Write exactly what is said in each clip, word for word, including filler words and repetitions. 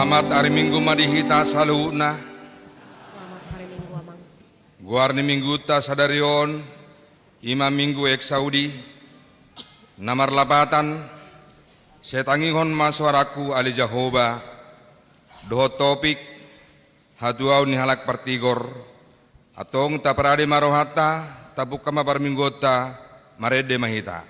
Selamat ari Minggu ma di hita saluhutna. Selamat hari Minggu, Amang. Goar ni Mingguta sadari on, i ma Minggu Exaudi, na marlapatan, Sai tangihon ma soarangku ale Jahowa, dohot topik, hatuaon ni halak partigor, antong taparade ma rohanta, tapungka ma parmingguonta, marende ma hita.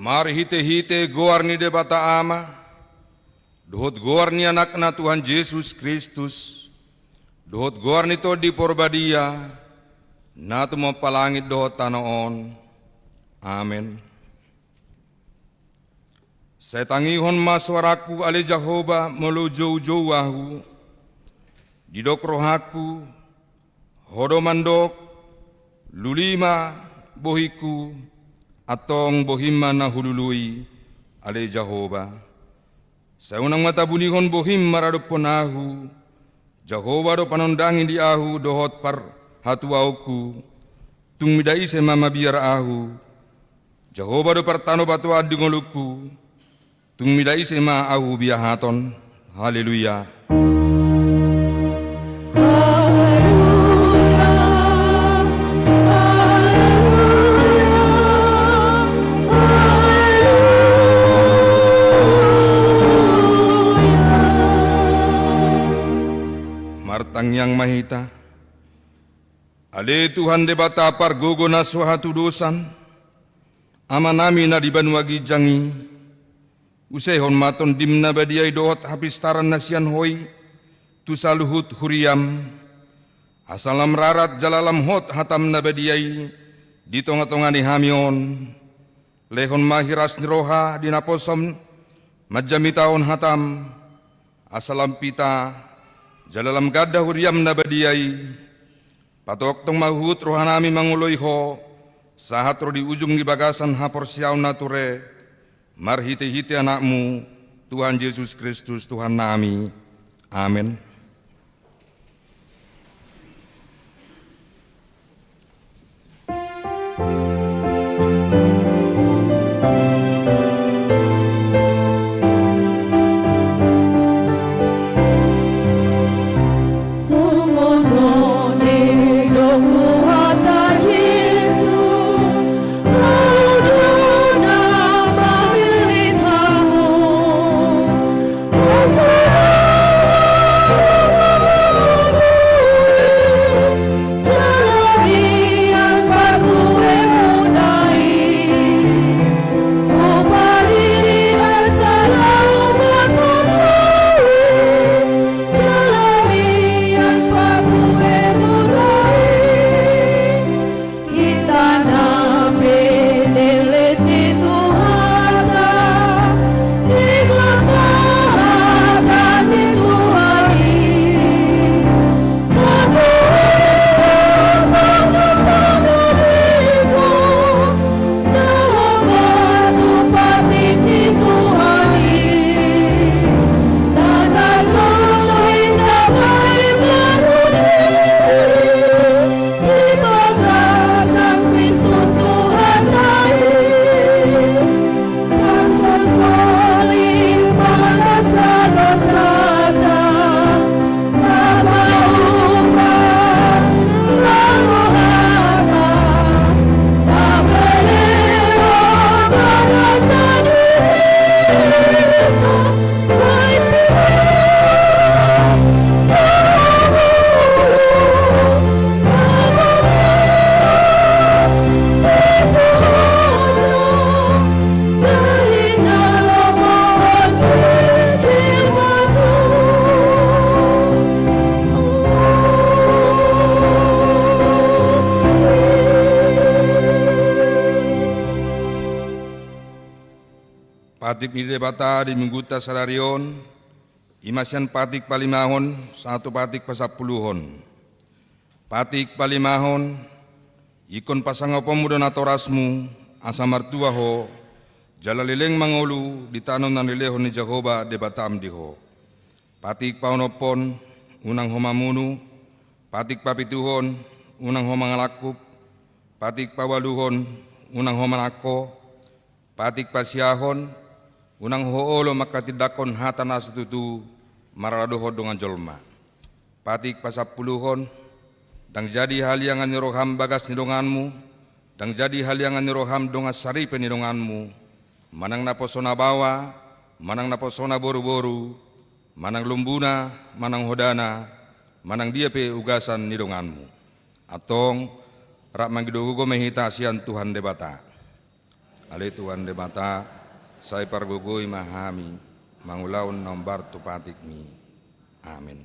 Marhitehite goar ni Debata Ama, dohot goar ni Anakna Tuhan Jesus Kristus, dohot goar ni Tondi Porbadia, na tumompa langit dohot tano on. Amen. Sai tangihon ma soarangku ale Jahowa molo joujou ahu, didok rohangku, Ho do mandok, lului ma bohingku, antong bohim ma na hulului, ale Jahowa. Sai unang ma tabunihon bohim maradophon ahu. Jahowa do panondangi di ahu dohot parhatuaonku. Tung mida ise ma mabiar ahu. Jahowa do partanobatoan di ngolungku. Tung mida ise ma ahu biahaton. Haleluya. Haleluya. Haleluya. Haleluya. Martangiang ma hita. Ale Tuhan Debata pargogo na so hatudosan, Amanami na di banua ginjang i, usehon ma Tondim na badia i dohot hapistaran na sian Ho i tu saluhut huriam, asa lam rarat jala lam hot hatam na badia i di tongatonga ni hami on. Lehon ma hiras ni roha di naposom manjamitahon hatam, asa lam pita jala lam ganda huriam na badia i. Patongtong ma huhut rohanami mangoloi Ho, sahat ro di ujung ni bagasan haporseaon na ture, marhitehite Anakmu, Tuhan Jesus Kristus Tuhannami. Amen. Hita na pinillit ni Tuhanta, di hata ni Tuhan i. Mardohot ma na saluhut na hombar tu patik ni Tuhan i. Na tajolo hita bahen marmulia. Di bagasan Kristus Tuhanta i, nang salsali ma na sada sada, na paupa nang rohana, na pelehon ma na sadihita. Patik ni Debata di minggunta sadari on, i ma sian patik palimahon sahat tu patik pasampuluhon. Patik palimahon, ingkon pasangaponmu do natorasmu, asa martua ho, jala leleng mangolu di tano na nilehon ni Jahowa Debatam di ho. Patik paonomhon, unang ho mamunu. Patik papituhon, unang ho mangalangkup. Patik paualuhon, unang ho manangko. Patik pasiahon, unang ho olo manghatindanghon hata na so tutu maraladohon dongan jolma. Patik pasampuluhon, ndang jadi haliangan ni roham bagas ni donganmu, ndang jadi haliangan ni roham dongan saripe ni donganmu, manang naposona baoa, manang naposona boruboru, manang lombuna, manang hodana, manang dia pe ugasan ni donganmu. Antong, rap mangido gogo ma hita sian Tuhan Debata. Ale Tuhan Debata, sai pargogoi ma hami mangulahon na hombar tu patikmi. Amen.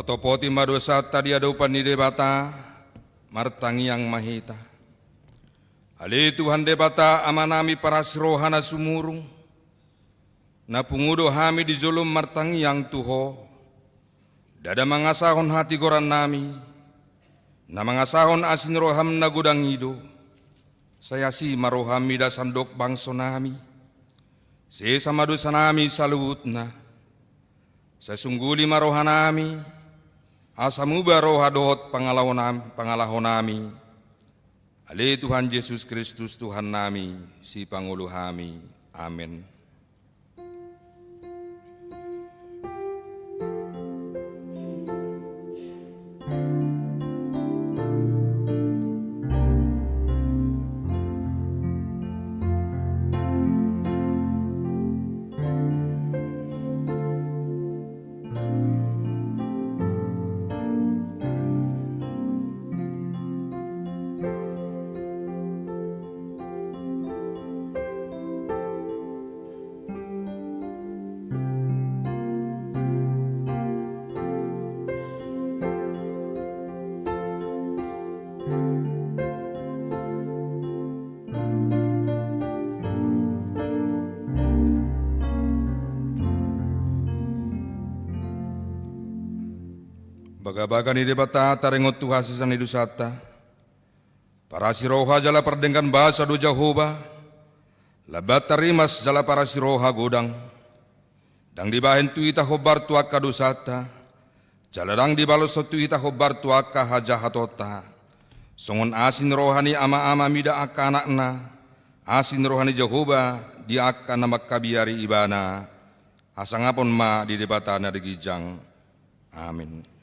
Topoti ma dosanta di adopan ni Debata, martangiang ma hita. Ale Tuhan Debata, Amanami parasi roha na sumurung, na pungu do hami di jolom martangiang tu Ho. Ndada mangasahon hatigorannami, na mangasahon asi ni roham na godang i do. Sai asi ma roham mida sandok bangsonami. Sesa ma dosanami saluhutna. Sai sungguli ma rohanami, asa muba roha dohot pangalahonam-, pangalahonami. Ale Tuhan Jesus Kristus Tuhannami, sipangolu hami. Amen. Bagabaga ni Debata taringot tu hasesaan ni dosanta. Parasi roha jala pardenggan basa do Jahowa, lambat tarimas jala parasi roha godang. Ndang dibahen tu hita hombar tu angka dosanta, jala ndang dibalashon tu hita hombar tu angka hajahatonta. Songon asi ni roha ni ama-ama mida angka anakna, asi ni roha ni Jahowa di angka na mangkabiari ibana. Hasangapon ma di Debata na di ginjang. Amin.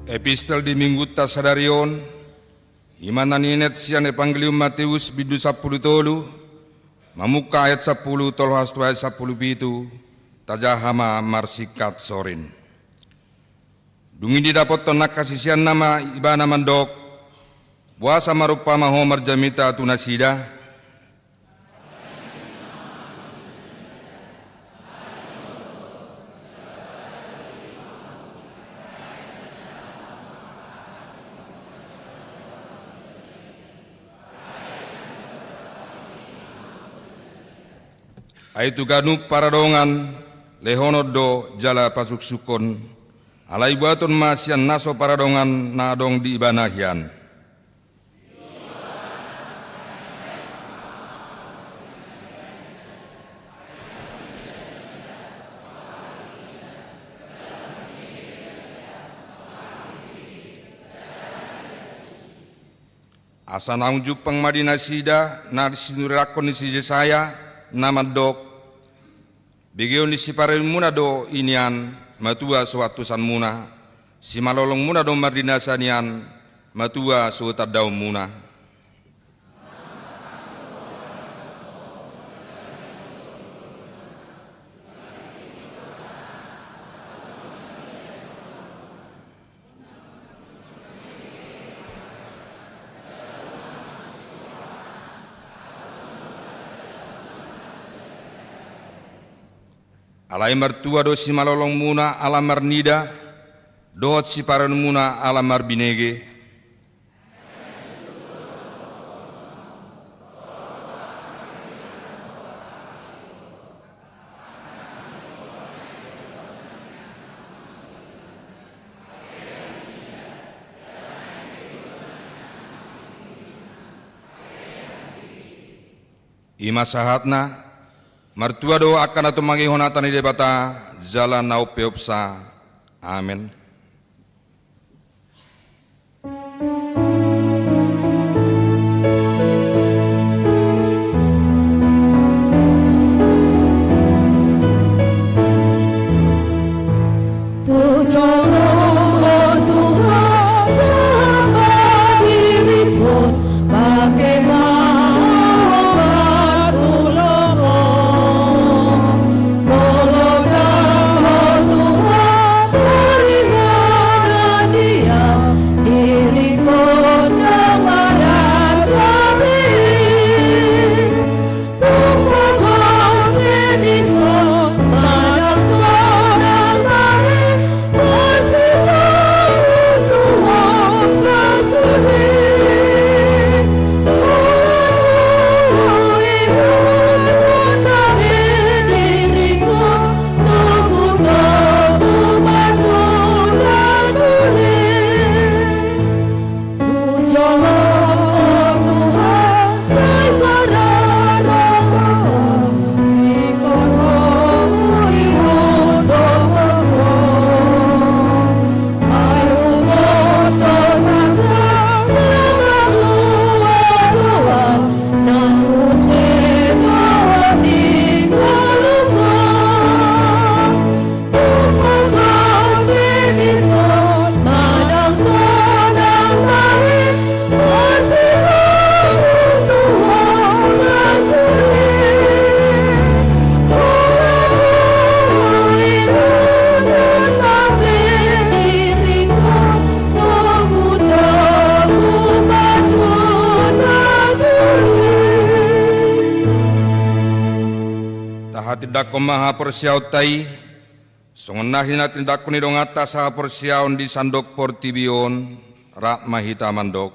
Epistel di Minggunta sadari on, i ma na ninet sian Evangelium Mateus bindu sampulu tolu, mamungka ayat sampulu tolu sahat tu ayat sampulu pitu, tajaha ma marsingkat sorin. Dung i didapothon angka siseanna ma ibana mandok, boasa marumpama ho marjamita tu nasida? Ai tu ganup paradongan lehonon do jala pasuksukkon, alai buaton ma sian na so paradongan na adong di ibana hian. Asa naung jumpang ma di nasida na sinurirangkon ni si Jesaya na mandok, Begeon ni sipareonmuna do i nian, matua so antusanmuna, simalolongmuna do marninasa nian, matua so tandaonmuna. Alai martua do simalolongmuna ala marnida, dohot sipareonmuna ala marbinege. I ma sahatna, martua do angka na tumangihon hata ni Debata, jala na umpeopsa. Amen. Tahatindangkon ma haporseaonta i, songon na hinatindangkon ni donganta sahaporseaon di sandok portibi on. Rap ma hita mandok.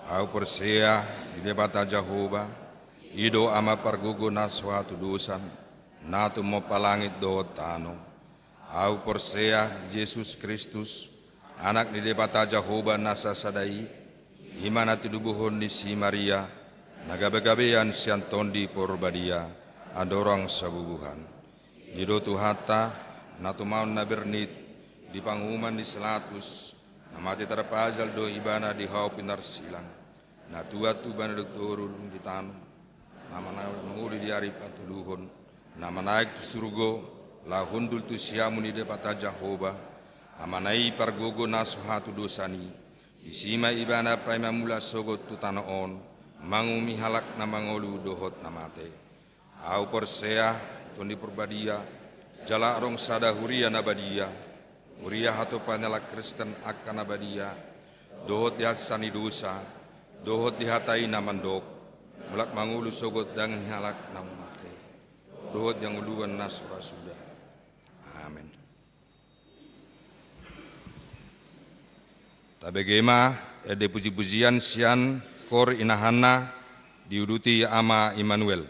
Ahu porsea di Debata Jahowa, i do Ama pargogo na so hatudosan, na tumompa langit dohot tano. Ahu porsea di Jesus Kristus, Anak ni Debata Jahowa na sasada i, i ma na tinubuhon ni si Maria, na gabegabean sian Tondi Porbadia, andorang sabubuhan. I do Tuhanta, na tumaon na bernit, di panguhuman ni si Latus, na mate tarpajal do ibana di hau pinarsilang, na tuat tu bani do toru dung ditanom, na mangolu di ari patoluhon, na manaek tu surgo, laho hundul tu siamun ni Debata Jahowa, Amana i pargogo na so hatudosan i, disi ma ibana paima mula sogot tu tano on, manguhumi halak na mangolu dohot na mate. Ahu porsea di Tondi Porbadia, jala adong sada huria na badia, huria hatopan ni halak Kristen angka na badia, dohot di hansa ni dosa, dohot di hata i na mandok, mulak mangolu sogot daging ni halak na mate, dohot di hangoluan na so ra suda. Amen. Tabege ma ende pujipujian sian kor inahanna diuduti Ama Immanuel.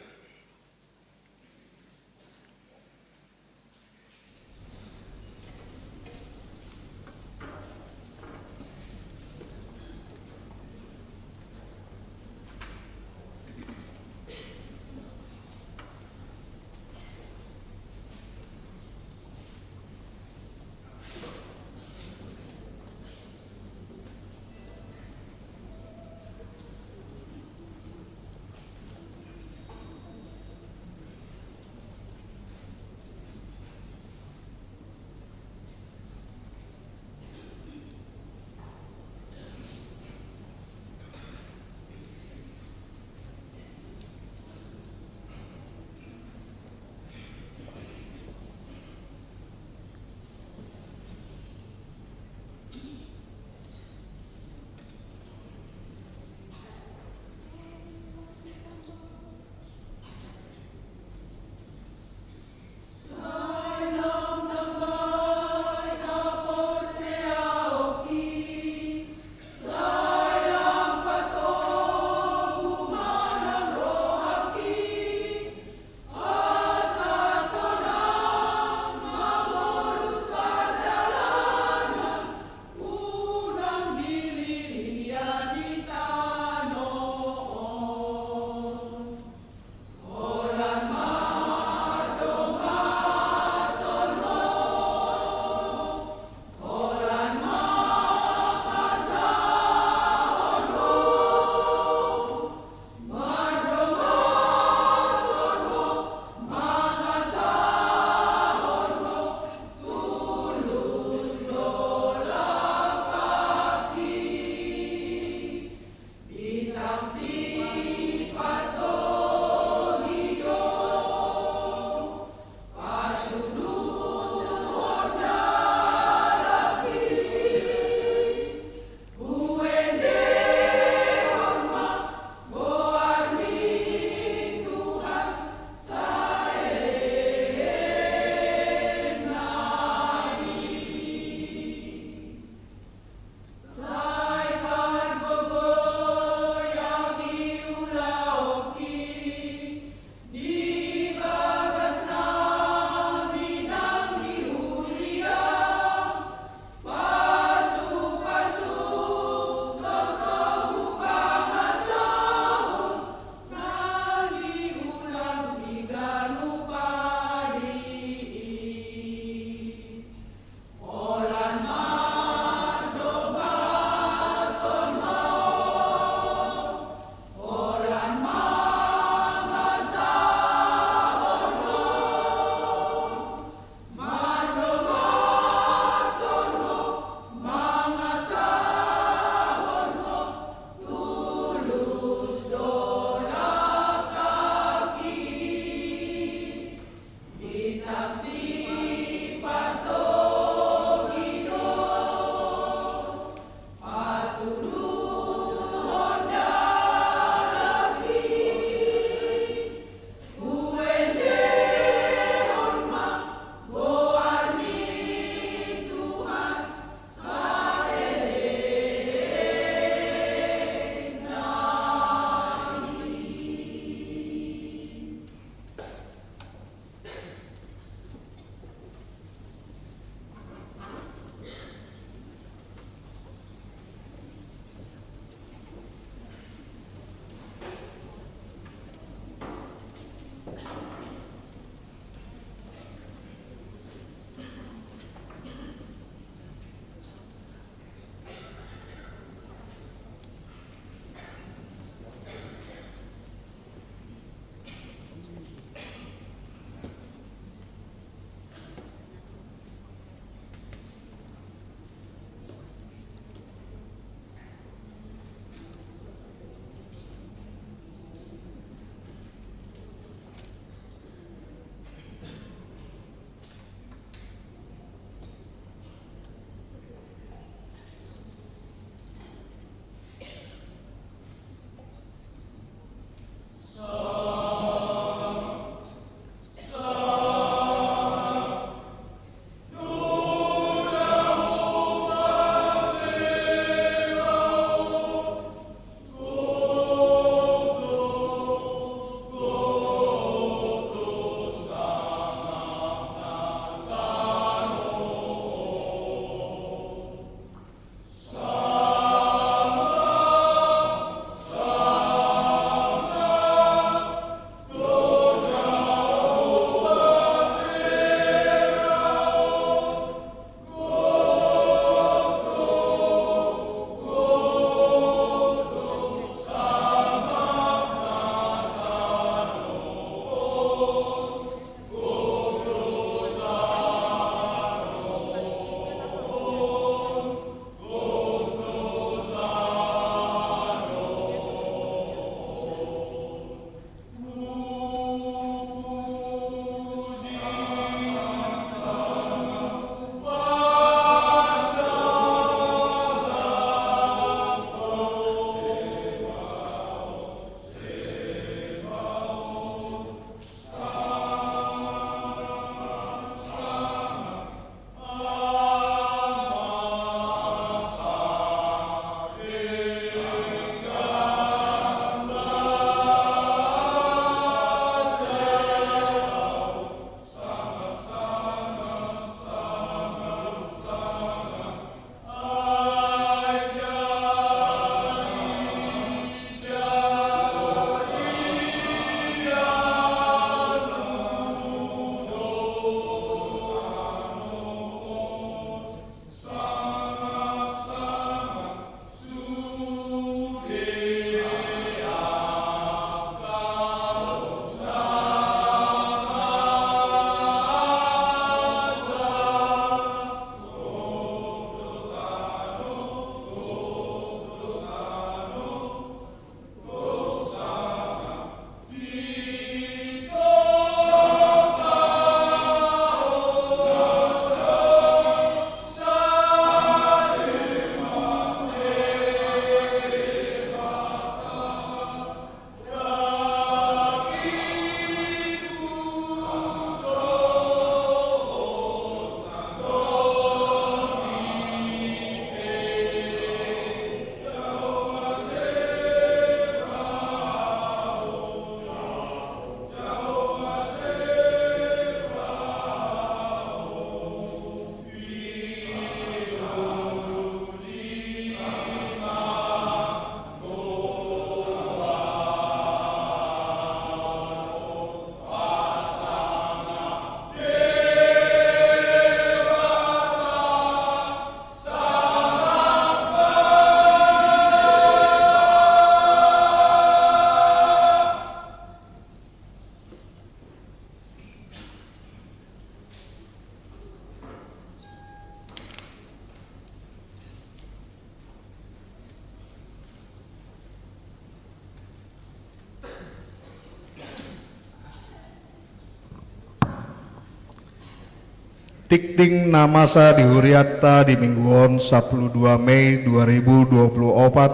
Tingting na masa di hurianta di minggu on, sampulu dua Mei dua ribu dua puluh opat.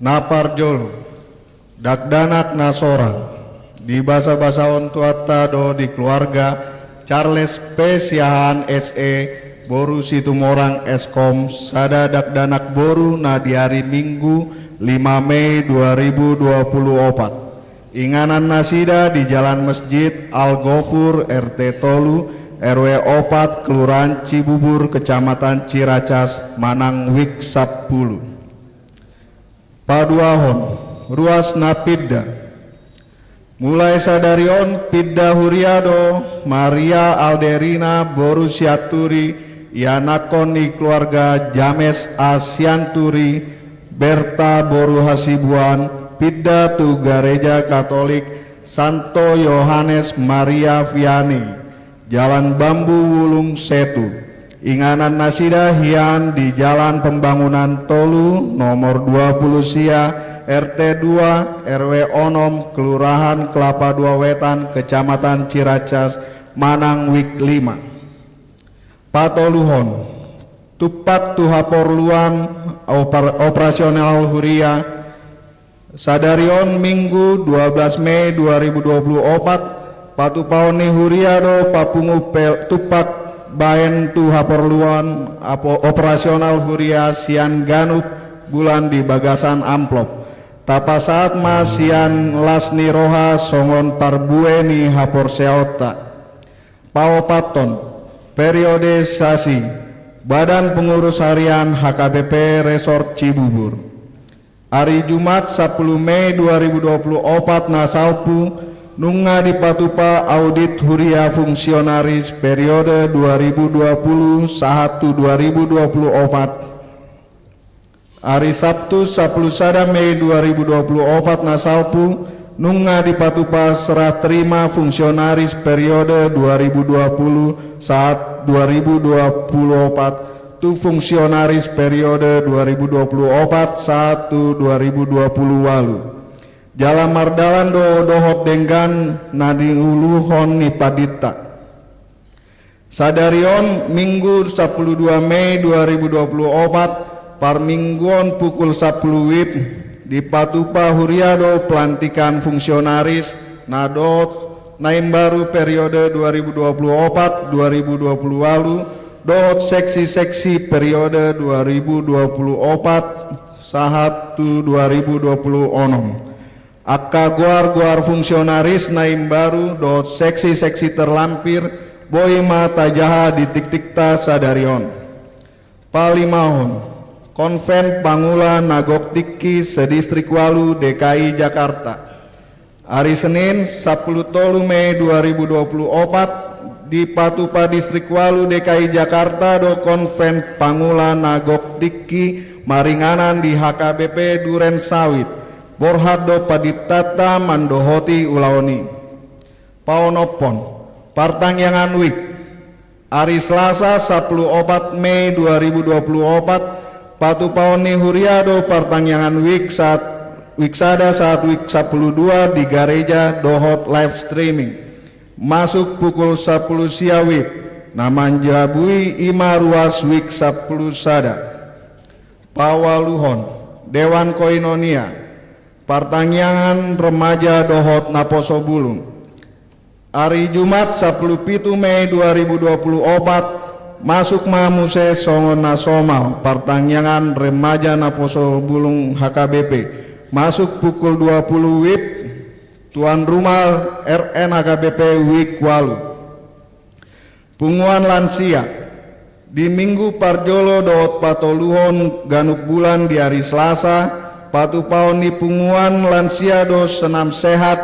Na parjolo, dakdanak na sorang. Dibasabasahon Tuhanta do di keluarga Charles P Siahaan S E, boru Situmorang S Kom, sada dakdanak boru na di ari Minggu lima Mei dua ribu dua puluh opat. Inganan nasida di Jalan Masjid Al Ghofur, R T tolu, R W opat, Kelurahan Cibubur, Kecamatan Ciracas, manang wijk sampulu. Paduahon, ruas na pinda. Mulai sadari on pinda huria do Maria Alderina boru Sianturi, ianakhon ni keluarga James A Sianturi, Berta boru Hasibuan, pinda tu Gareja Katolik Santo Yohanes Maria Vianney, Jalan Bambu Wulung, Setu. Inganan nasida hian di Jalan Pembangunan tolu, nomor dua puluh sia, R T dua, R W onom, Kelurahan Kelapa Dua Wetan, Kecamatan Ciracas, manang wijk lima. Patoluhon, tumpak tu haporluan operasional huria. Sadari on Minggu dua belas Mei dua ribu dua puluh opat, patupaon ni huria do papungu pe tumpak baen tu haporluan operasional huria sian ganup bulan di bagasan amplop. Tapasahat ma sian las ni roha songon parbue ni haporseaonta. Paopathon, periodisasi Badan Pengurus Harian H K B P Resort Cibubur. Ari Jumat sampulu Mei dua ribu dua puluh opat na salpu, nunga dipatupa audit huria fungsionaris periode dua ribu dua puluh sahat tu dua ribu dua puluh opat. Ari Sabtu sampulu sada Mei dua ribu dua puluh opat na salpu, nunga dipatupa serah terima fungsionaris periode dua ribu dua puluh sahat dua ribu dua puluh opat tu fungsionaris periode dua ribu dua puluh opat sahat tu dua ribu dua puluh ualu. Jala mardalan do dohot denggan na niuluhon ni pandita. Sadari on Minggu sampulu dua Mei dua ribu dua puluh opat, parmingguon pukul sampulu wib, dipatupa huria do pelantikan fungsionaris na dohot na imbaru periode dua ribu dua puluh opat dua ribu dua puluh ualu, dohot seksi-seksi periode dua ribu dua puluh opat sahat tu dua ribu dua puluh onom. Angka goar-goar fungsionaris na imbaru dohot seksi-seksi terlampir boi ma tajaha di tingtingta sadari on. Palimahon, Konven Pangula na gok tingki sedistrik ualu D K I Jakarta. Ari Senin sampulu tolu Mei dua ribu dua puluh opat, dipatupa distrik ualu D K I Jakarta do Konven Pangula na gok tingki maringanan di H K B P Duren Sawit. Borhat do panditanta mandohoti ulaon i. Paonomhon, partangiangan wijk. Ari Selasa sampulu opat Mei dua ribu dua puluh opat, patupaon ni huria do partangiangan wijk sahat, wijk sada sahat wijk sampulu dua di gareja dohot live streaming. Masuk pukul sampulu sia wib, na manjabui i ma ruas wijk sampulu sada. Paualuhon, Dewan Koinonia, partangiangan remaja dohot naposo bulung. Ari Jumat sampulu pitu Mei dua ribu dua puluh opat, masuk ma muse songon na somal partangiangan remaja naposo bulung H K B P. Masuk pukul dua puluh wib, tuan rumah R N H K B P wijk ualu. Punguan lansia. Di minggu parjolo dohot patoluhon ganup bulan di ari Selasa, patupaon ni punguan lansia do senam sehat,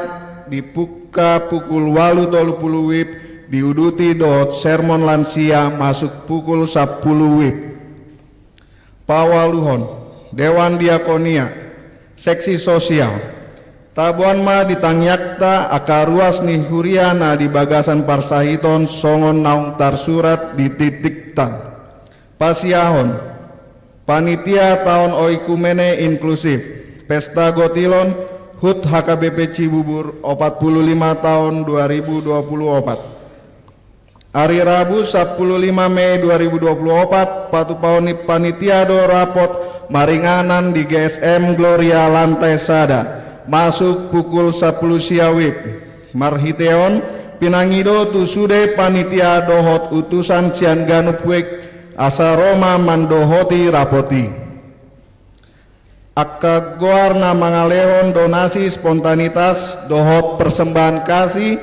dipungka pukul ualu tolu puluh wib, diuduti dohot sermon lansia masuk pukul sampulu wib. Paualuhon, Dewan Diakonia, seksi sosial. Taboan ma di tangiangta angka ruas ni huria na di bagasan parsahiton songon naung tarsurat di tingtingta. Pasiahon, panitia taon oikumene inklusif, pesta gotilon, hut H K B P Cibubur, opat puluh lima taon dua ribu dua puluh opat. Ari Rabu sampulu lima Mei dua ribu dua pulu opat, patupaon ni panitia do rapot maringanan di G S M Gloria lantai sada, masuk pukul sampulu sia WIB. Marhite on, pinangido tu sude panitia dohot utusan sian ganup WIB asa ro ma mandohoti rapot i. Angka goar na mangalehon donasi spontanitas dohot persembahan kasih,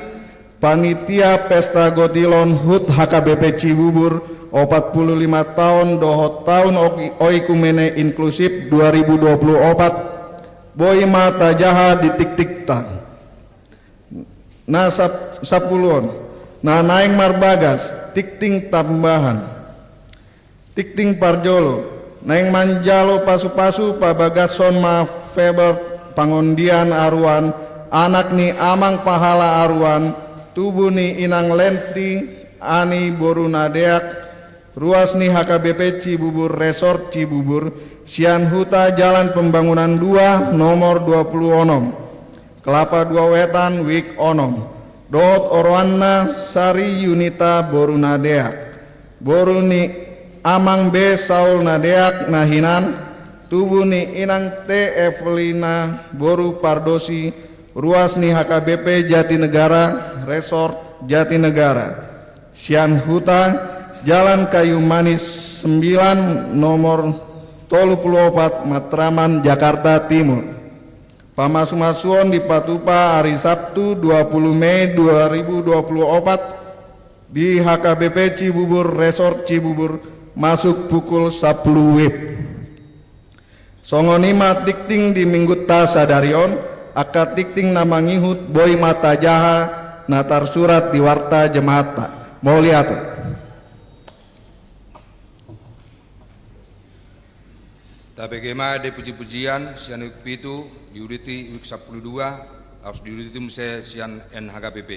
panitia pesta gotilon hut H K B P Cibubur, opat pulu lima taon dohot taon oikumene inklusif dua ribu dua pulu opat, boi ma tajaha di tingtingta. Na sampulu on, na naeng marbagas, tingting tambahan. Tingting parjolo, naeng manjalo pasupasu pabagashon ma Febert Pangondian Aruan, anak ni Amang Pahala Aruan, tubu ni Inang Lenti, Ani boru Nadeak, ruas ni H K B P Cibubur Resort Cibubur, sian huta Jalan Pembangunan dua, nomor dua pulu onom, Kelapa dua Wetan, WIB onom, dohot oroanna Sari Yunita boru Nadeak, boru ni Amang B Saul Nadeak na hinan, tubu ni Inang T Evelina boru Pardosi, ruas ni H K B P Jatinegara, Resort Jatinegara, sian huta Jalan Kayu Manis sembilan, nomor tolu pulu opat, Matraman, Jakarta Timur. Pamasumasuon dipatupa ari Sabtu dua pulu Mei dua ribu dua pulu opat di H K B P Cibubur Resort Cibubur, masuk pukul sampulu WIB. Songon i ma tingting di minggunta sadari on, angka tingting na mangihut boi ma tajaha na tarsurat di warta jemaatta. Mauliate. Tabege ma di pujipujian sian WIB pitu, diuduti WIB sampulu dua, laos diuduti muse sian N H K B P.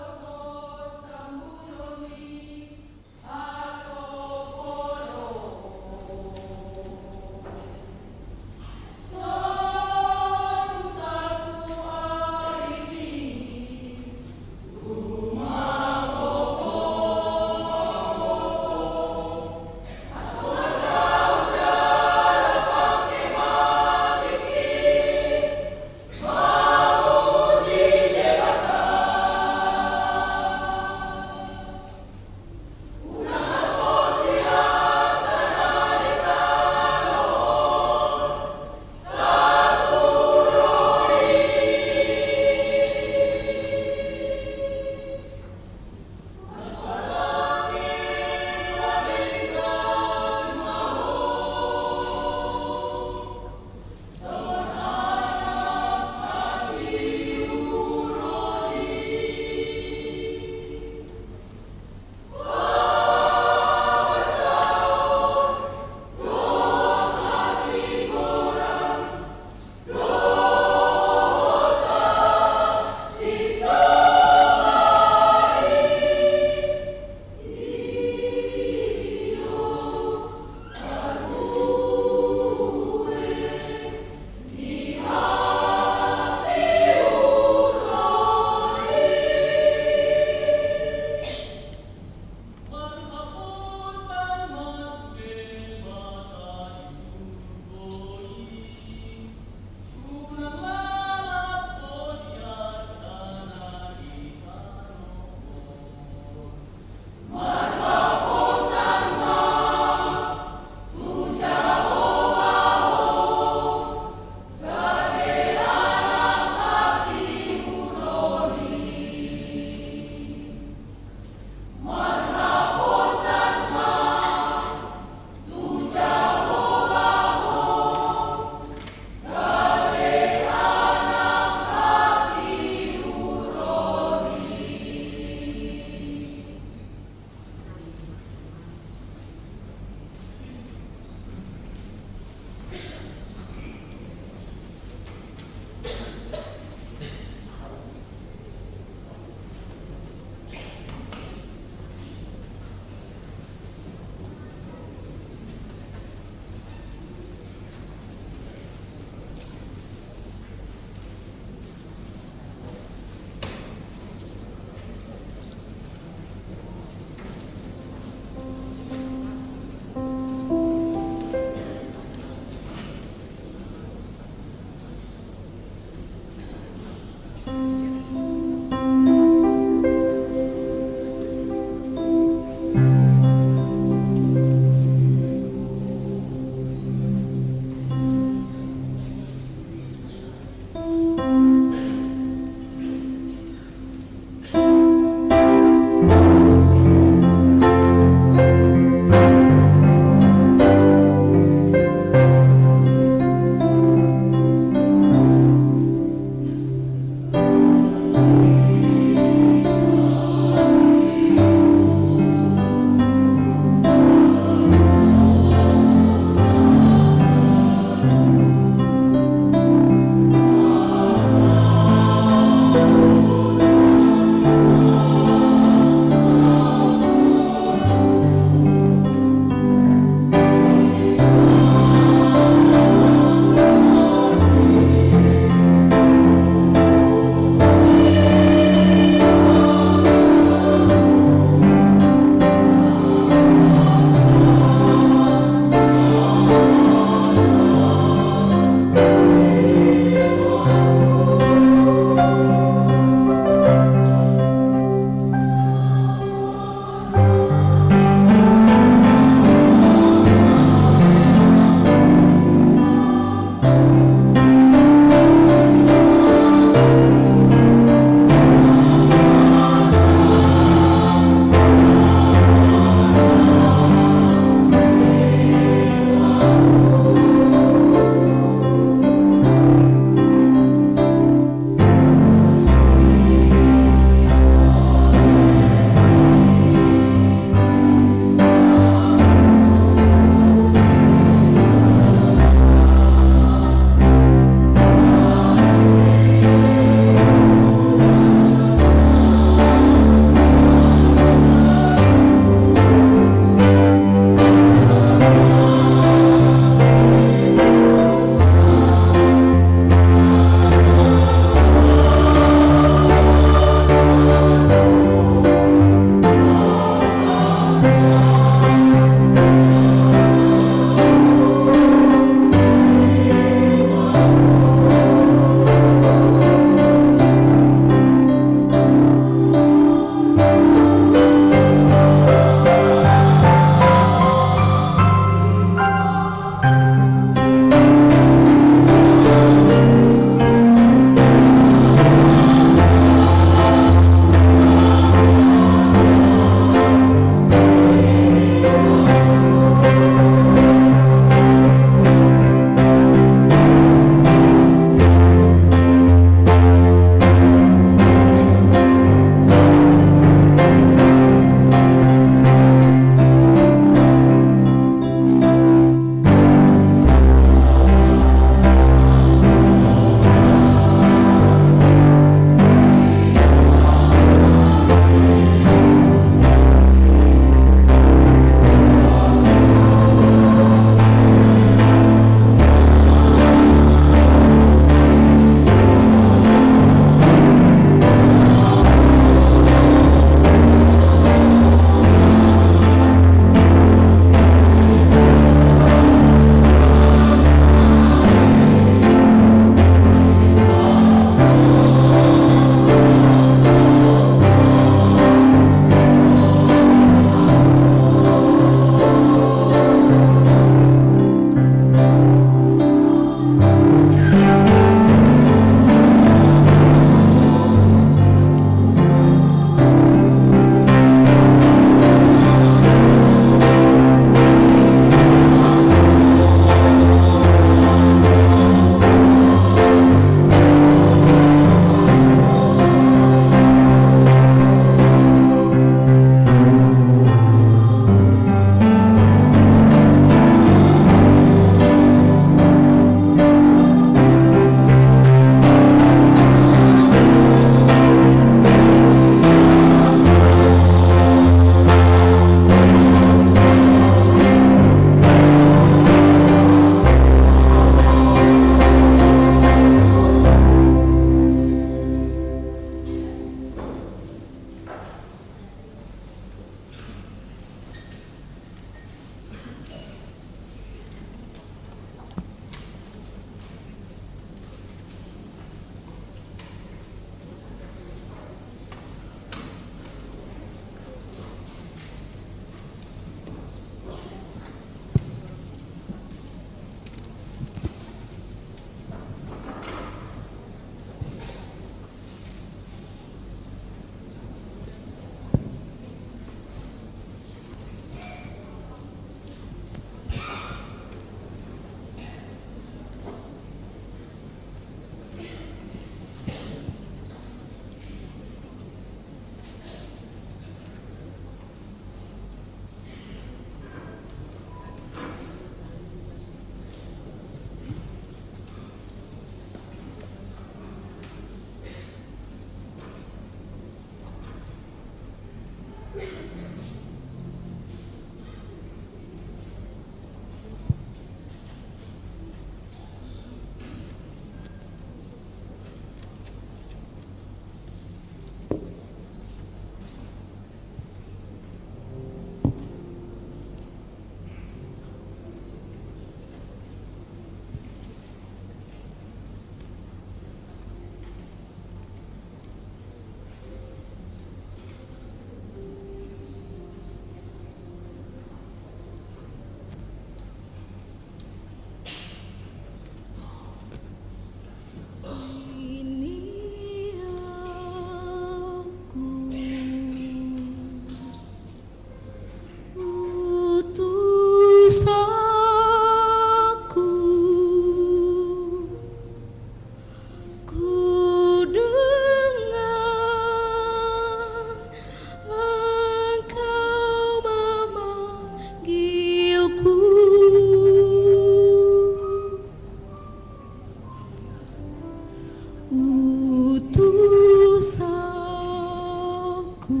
Utusanku,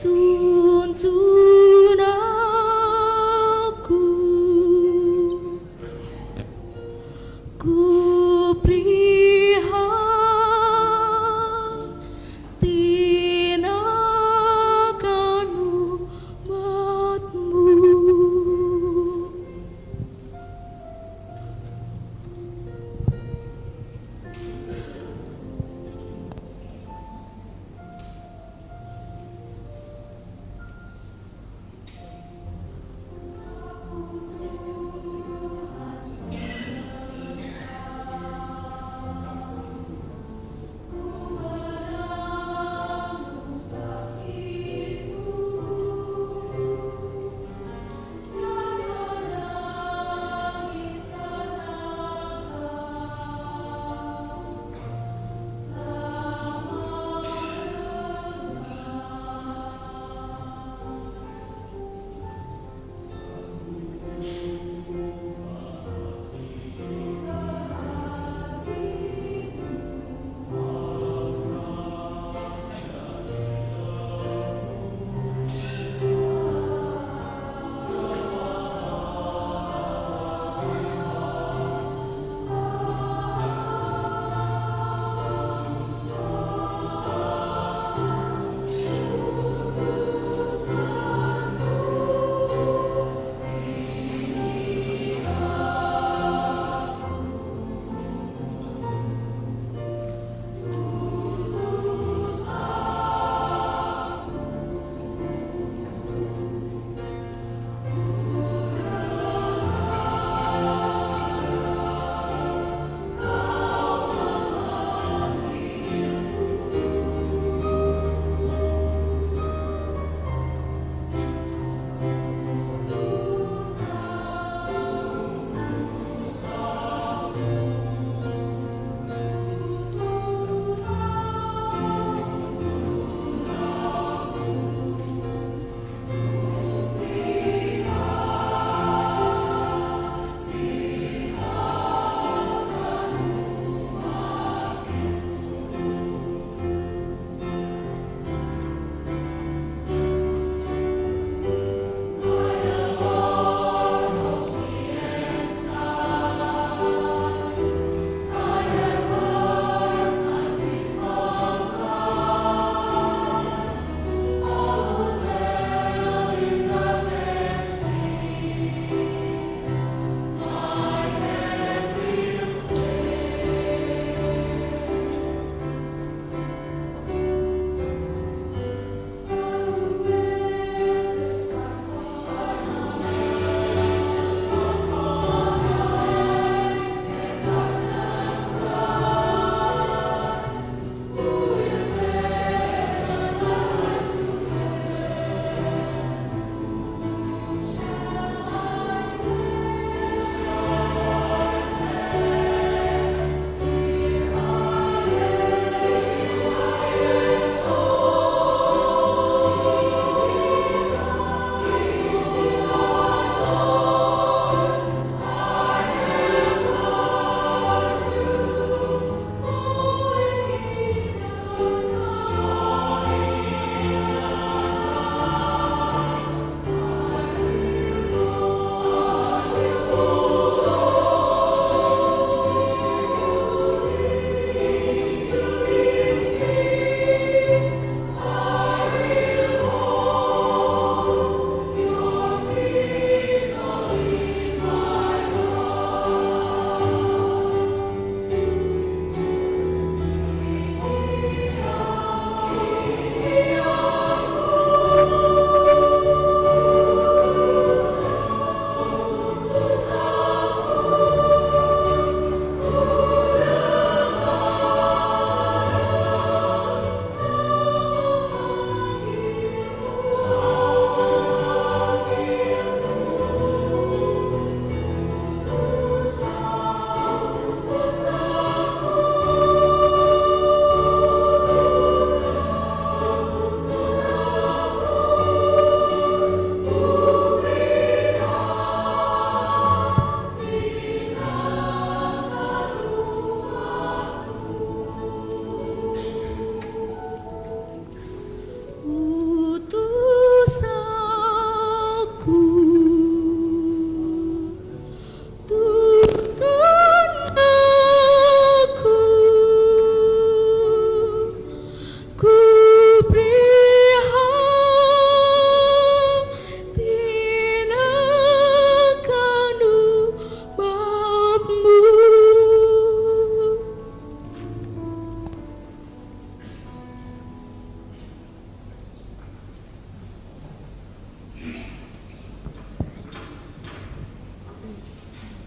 tuntunanku, kuprihatinangkan umat-Mu.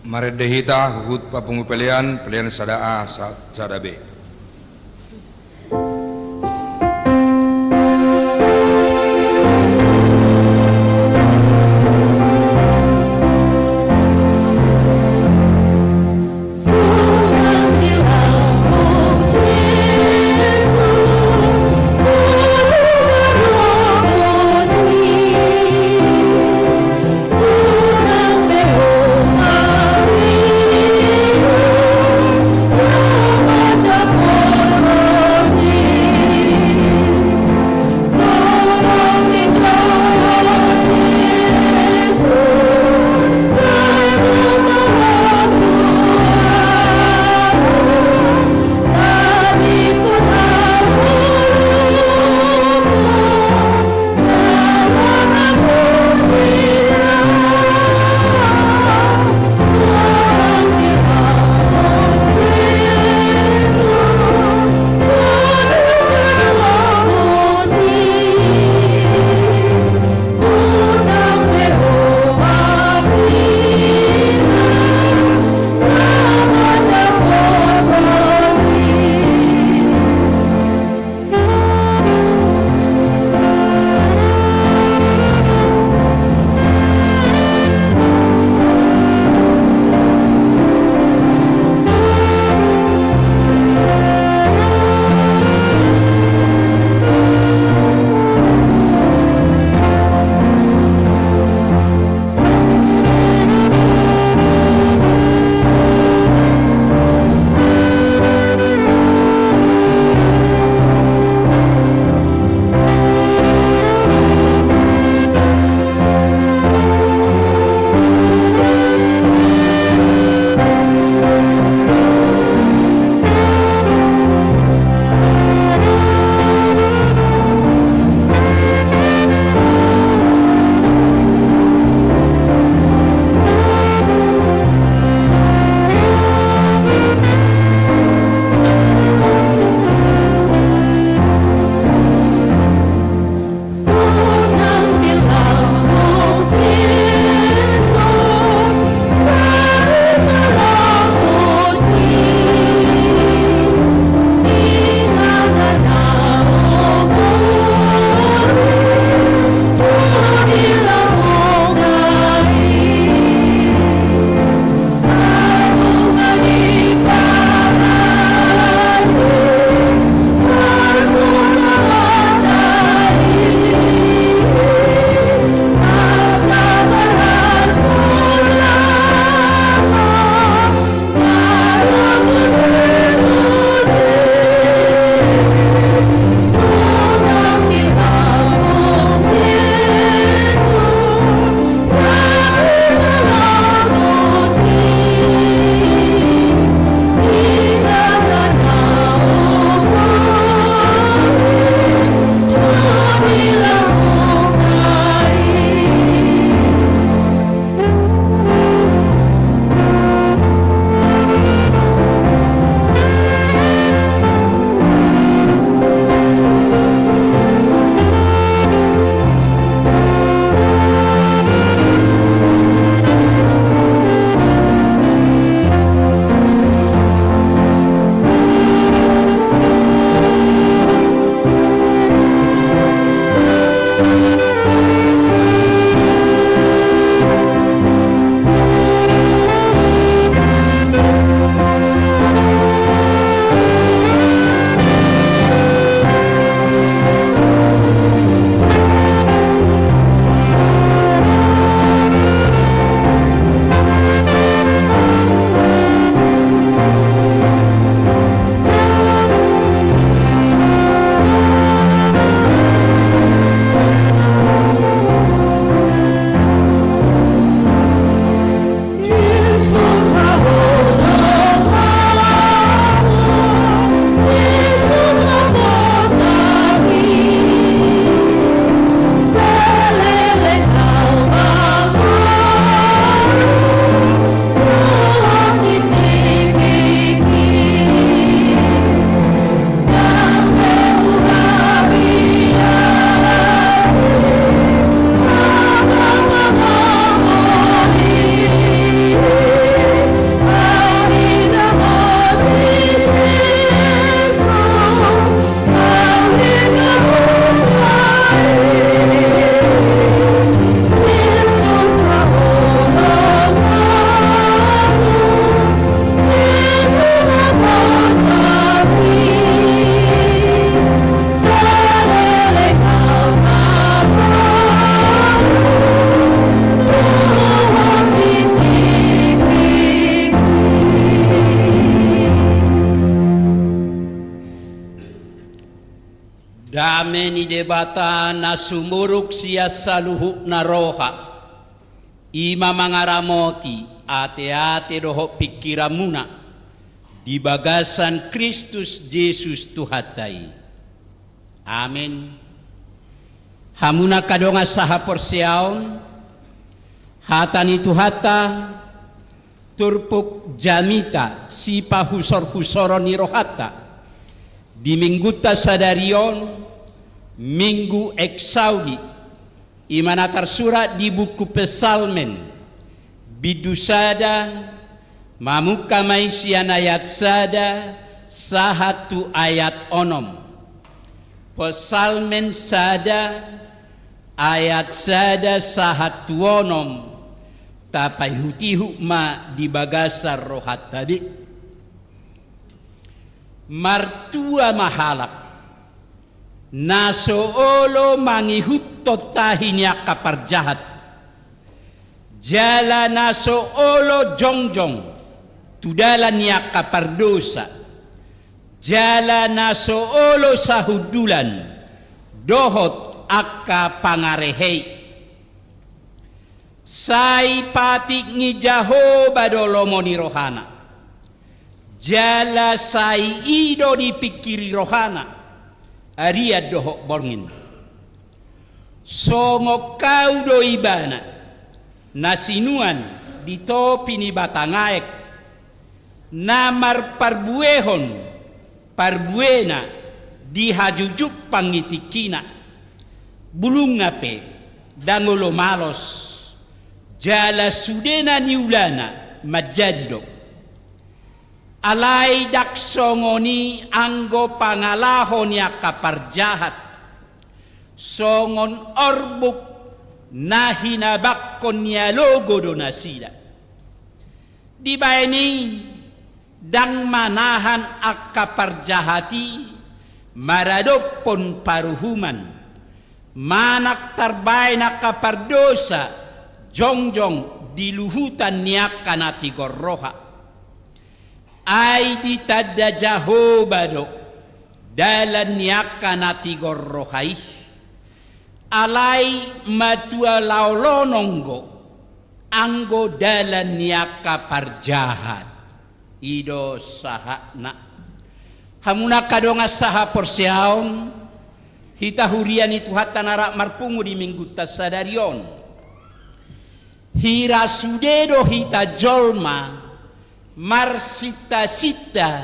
Marende hita huhut papungu pelean, pelean sada A, sa-, sada B. Dame ni Debata na sumurung sian saluhutna roha, i ma mangaramoti ateate dohot pingkiranmuna di bagasan Kristus Jesus Tuhanta i. Amen. Hamu angka dongan sahaporseaon, hata ni Tuhanta turpuk jamita sipahusorhusoron ni rohanta di Minggunta sadari on, Minggu Exaudi, i ma na tarsurat di buku Psalmen, bindu sada, mamungka ma i sian ayat sada sahat tu ayat onom. Psalmen sada, ayat sada sahat tu onom, tapaihutihut ma di bagasan rohanta be. Martua ma halak na so olo mangihuthon tahi ni angka parjahat, jala na so olo jongjong tu dalan ni angka pardosa, jala na so olo sahundulan dohot angka pangarehe i. Sai patik ni Jahowa do lomo ni rohana, jala sai i do dipingkiri rohana, arian dohot borngin. Songon hau do ibana na sinuan di topi ni batang aek, na marparbuehon parbuena di hajujumpan ni tingkina. Bulungna pe ndang olo malos, jala sude na niulana manjadi do. Alai ndang songon i anggo pangalaho ni angka parjahat, songon orbuk na hinabangkon ni alogo do nasida. Dibaen i, ndang manahan angka parjahat i maradophon paruhuman, manang tarbaen angka pardosa jongjong di luhutan ni angka na tigor roha. Ai ditanda Jahowa do dalan ni angka na tigor roha i. Alai matua laolonon do anggo dalan ni angka parjahat. I do sahatna. Hamu angka dongan sahaporseaon, hita huria ni Tuhanta na rap marpungu di Minggunta sadari on. Hira sude do hita jolma marsintasinta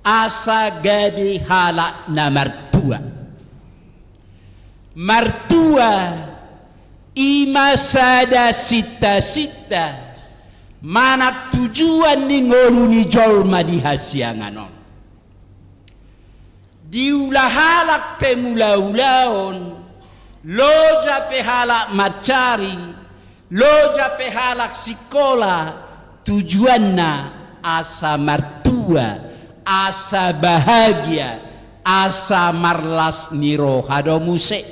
asa gabe halak na martua. Martua i ma sada sintasinta manang tujuan ni ngolu ni jolma di hasiangan on. Diula halak pemula ulaon, loja pe halak mansari, loja pe halak sikola, tujuanna asa martua, asa bahagia, asa marlas ni roha do muse.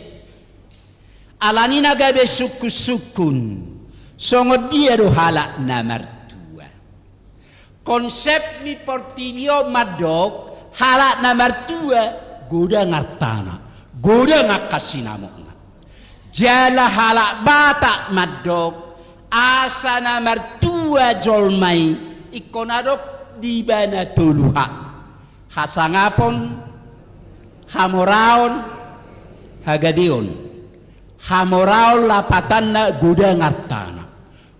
Alani na gabe sungkunsungkun, songon dia do halak na martua? Konsep ni portibi on mandok halak na martua godang artana, godang angka sinamotna. Jala halak Batak mandok asa na martua jolma i ingkon adong di ibana tolu hal: hasangapon, hamoraon, hagabeon. Hamoraon lapatanna godang artana,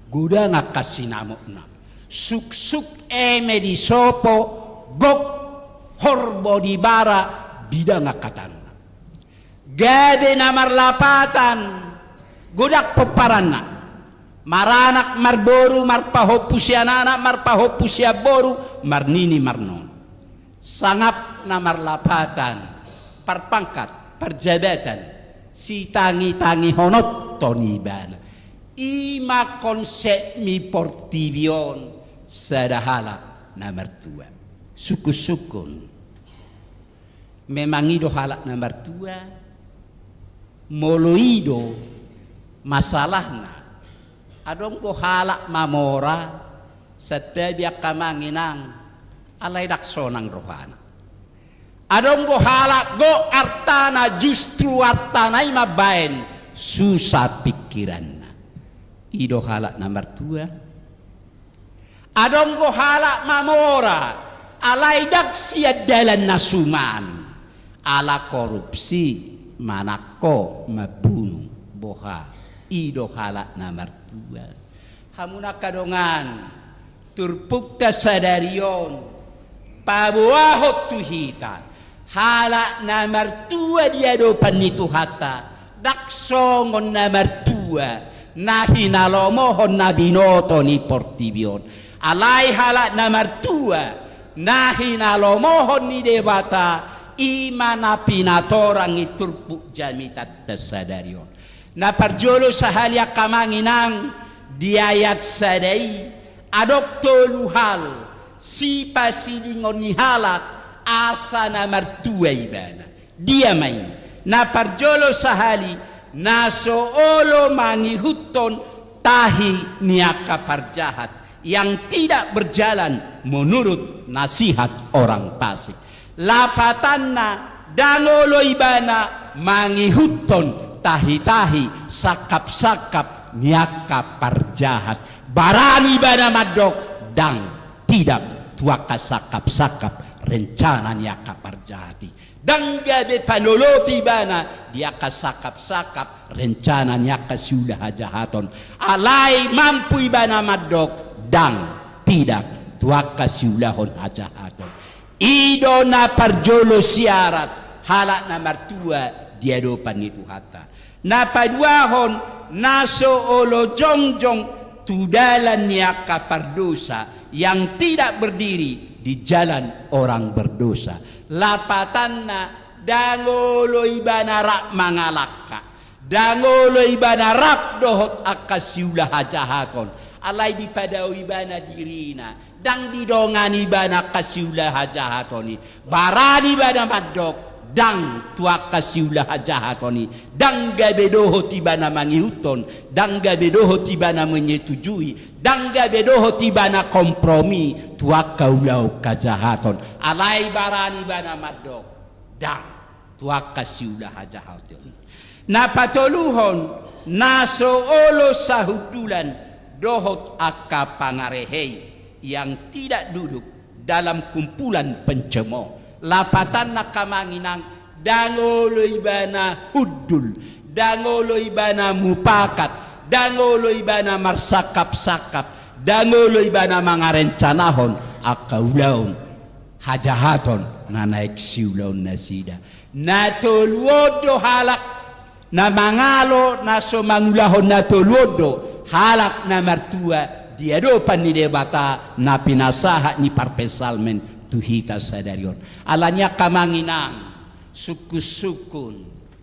godang angka sinamotna. Suksuk eme disopo, gok horbo di bara, bidang angka tanna. Gabe na marlapatan, godang pomparanna. Maranak marboru, marpahompu sian anak, marpahompu sian boru, marnini marnono. Sangap na marlapatan, parpangkat, parjabatan, sitangitangihononton ibana. I ma konsep ni portibi on sada halak na martua. Sungkunsungkun. Memang i do halak na martua? Molo i do masalahna, adong do halak mamora, santabi angka amang inang, alai ndang sonang rohana. Adong do halak gok artana, justru artana i mambaen susa pingkiranna. I do halak na martua. Adong do halak mamora, alai ndang sian dalan na suman, ala korupsi, manangko, mambunu, boha. I do halak na martua. Hamu angka dongan, turpukta sadari on paboahon tu hita, halak na martua di adopan ni Tuhanta, ndang songon na martua na hinalomohon na binoto ni portibi on. Alai halak na martua na hinalomohon ni Debata, i ma na pinatorang ni turpuk jamitanta sadari on. Na parjolo sahali angka amang inang, di ayat sada i, adong tolu hal sipasidingon ni halak asa na martua ibana. Dia ma i? Na parjolo sahali, na so olo mangihuthon tahi ni angka parjahat, yang tidak berjalan menurut nasihat orang fasik. Lapatanna, ndang olo ibana mangihuthon tahi-tahi, sangkap-sangkap ni angka parjahat. Barani ibana mandok ndang, tidak, tu angka sangkap-sangkap rencana ni angka parjahat i. Ndang gabe panolopi ibana di angka sangkap-sangkap rencana ni angka siula hajahaton. Alai mampu ibana mandok ndang, tidak, tu angka siulahon hajahaton. I do na parjolo syarat halak na martua di adopan ni Tuhanta. Na paduahon, na so olo jongjong tu dalan ni angka pardosa, yang tidak berdiri di jalan orang berdosa. Lapatanna, ndang olo ibana rap mangalangka, ndang olo ibana rap dohot angka siula hajahaton. Alai dipadao ibana dirina, ndang didongani ibana angka siula hajahaton i. Barani ibana mandok ndang tu angka siula hajahaton i. Ndang gabe dohot ibana mangihuthon, ndang gabe dohot ibana menyetujui, ndang gabe dohot ibana kompromi tu angka ulaon hajahaton. Alai barani ibana mandok ndang tu angka siula hajahaton. Na patoluhon, na so olo sahundulan dohot angka pangarehei, yang tidak duduk dalam kumpulan pencemooh. Lapatanna angka amang inang, ndang olo ibana hundul, ndang olo ibana mupakat, ndang olo ibana marsangkap-sangkap, ndang olo ibana mangarencanahon angka ulaon hajahaton na naeng siulaon nasida. Na tolu on do halak na mangalo, na so mangulahon na tolu on do halak na martua di adopan ni Debata na pinasahat ni parpsalmen tu hita sadari on. Alani i angka amang inang, sungkun-sungkun,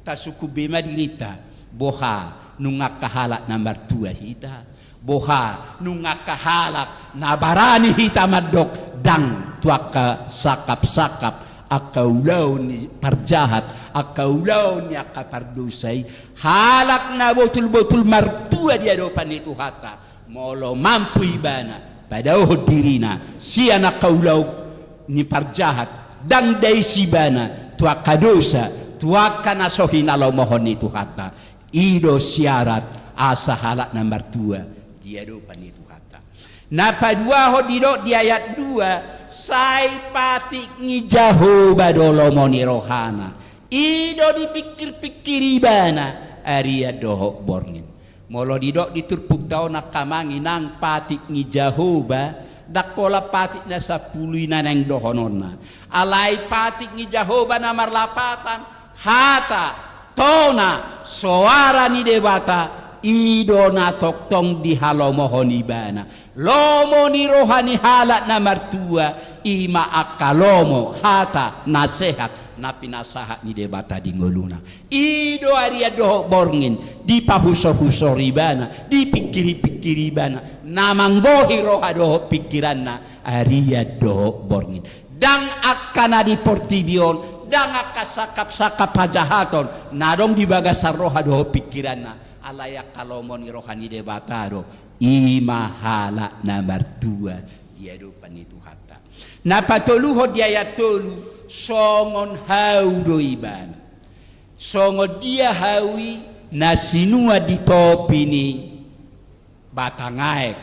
tasungkun be ma dirinta, boha nunga angka halak na martua hita? Boha nunga angka halak na barani hita mandok ndang tu angka sangkap-sangkap, angka ulaon ni parjahat, angka ulaon ni angka pardosa i? Halak na botul-botul martua di adopan ni Tuhanta, molo mampu ibana padaohon dirina sian angka ulaon ni parjahat, ndang dais ibana tu angka dosa, tu angka na so hinalomohon ni Tuhanta, i do syarat asa halak na martua di adopan ni Tuhanta. Na paduahon didok di ayat dua, sai patik ni Jahowa do lomo ni rohana. I do dipingkir-pingkiri ibana arian dohot borngin. Molo didok di turpukta on angka amang inang patik ni Jahowa, ndang pola patik na sampulu i na naeng dohononna. Alai patik ni Jahowa na marlapatan hata, tona, soara ni Debata, i do na tongtong dihalomohon ibana. Lomo ni roha ni halak na martua, i ma angka lomo, hata, nasehat na pinasahat ni Debata di ngoluna. I do arian dohot borngin, dipahusor-husor ibana, dipingkiri-pingkiri ibana, na manggohi roha dohot pingkiranna arian dohot borngin. Ndang angka na di portibi on, ndang angka sangkap-sangkap hajahaton na adong di bagasan roha dohot pingkiranna, alai angka lomo ni roha ni Debata do, i ma halak na martua di adopan ni Tuhanta. Na patoluhon di ayat tolu, Songon hau do ibana. Songon dia hau i na sinuan di topi ni batang aek,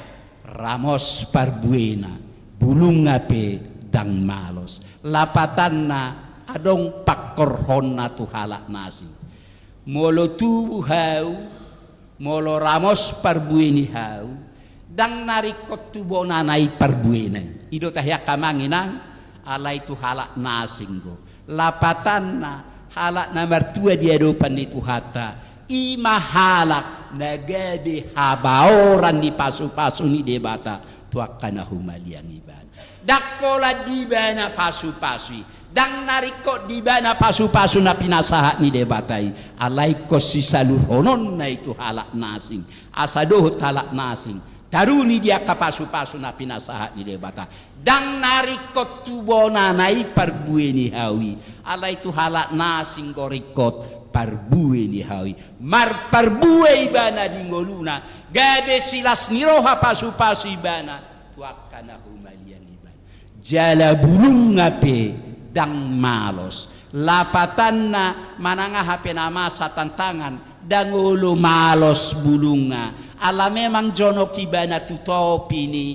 ramos parbuena, bulungna pe ndang malos. Lapatanna adong pangkorhonna tu halak na asing. Molo tubu hau, molo ramos parbue ni hau, ndang na ringkot tu bonana i parbuena i. I do tahe angka amang inang, alai tu halak na asing do. Lapatanna, halak na martua di adopan ni Tuhanta, i ma halak na gabe habaoran ni pasupasu ni Debata tu angka na humaliang ibana. Ndang holan di ibana pasupasu i, ndang na ringkot di ibana pasupasu na pinasahat ni Debata i, alai ingkon sisaluhononna i tu halak na asing. Asa dohot halak na asing taruli di angka pasupasu na pinasahat ni Debata. Ndang na ringkot tu bonana i parbue ni hau i, alai tu halak na asing do ringkot parbue ni hau i. Marparbue ibana di ngoluna, gabe silas ni roha pasupasu ibana tu angka na humaliang ibana. Jala bulungna pe ndang malos. Lapatanna, manang aha pe na masa tantangan, ndang olo malos bulungna. Ala memang jonok ibana tu topi ni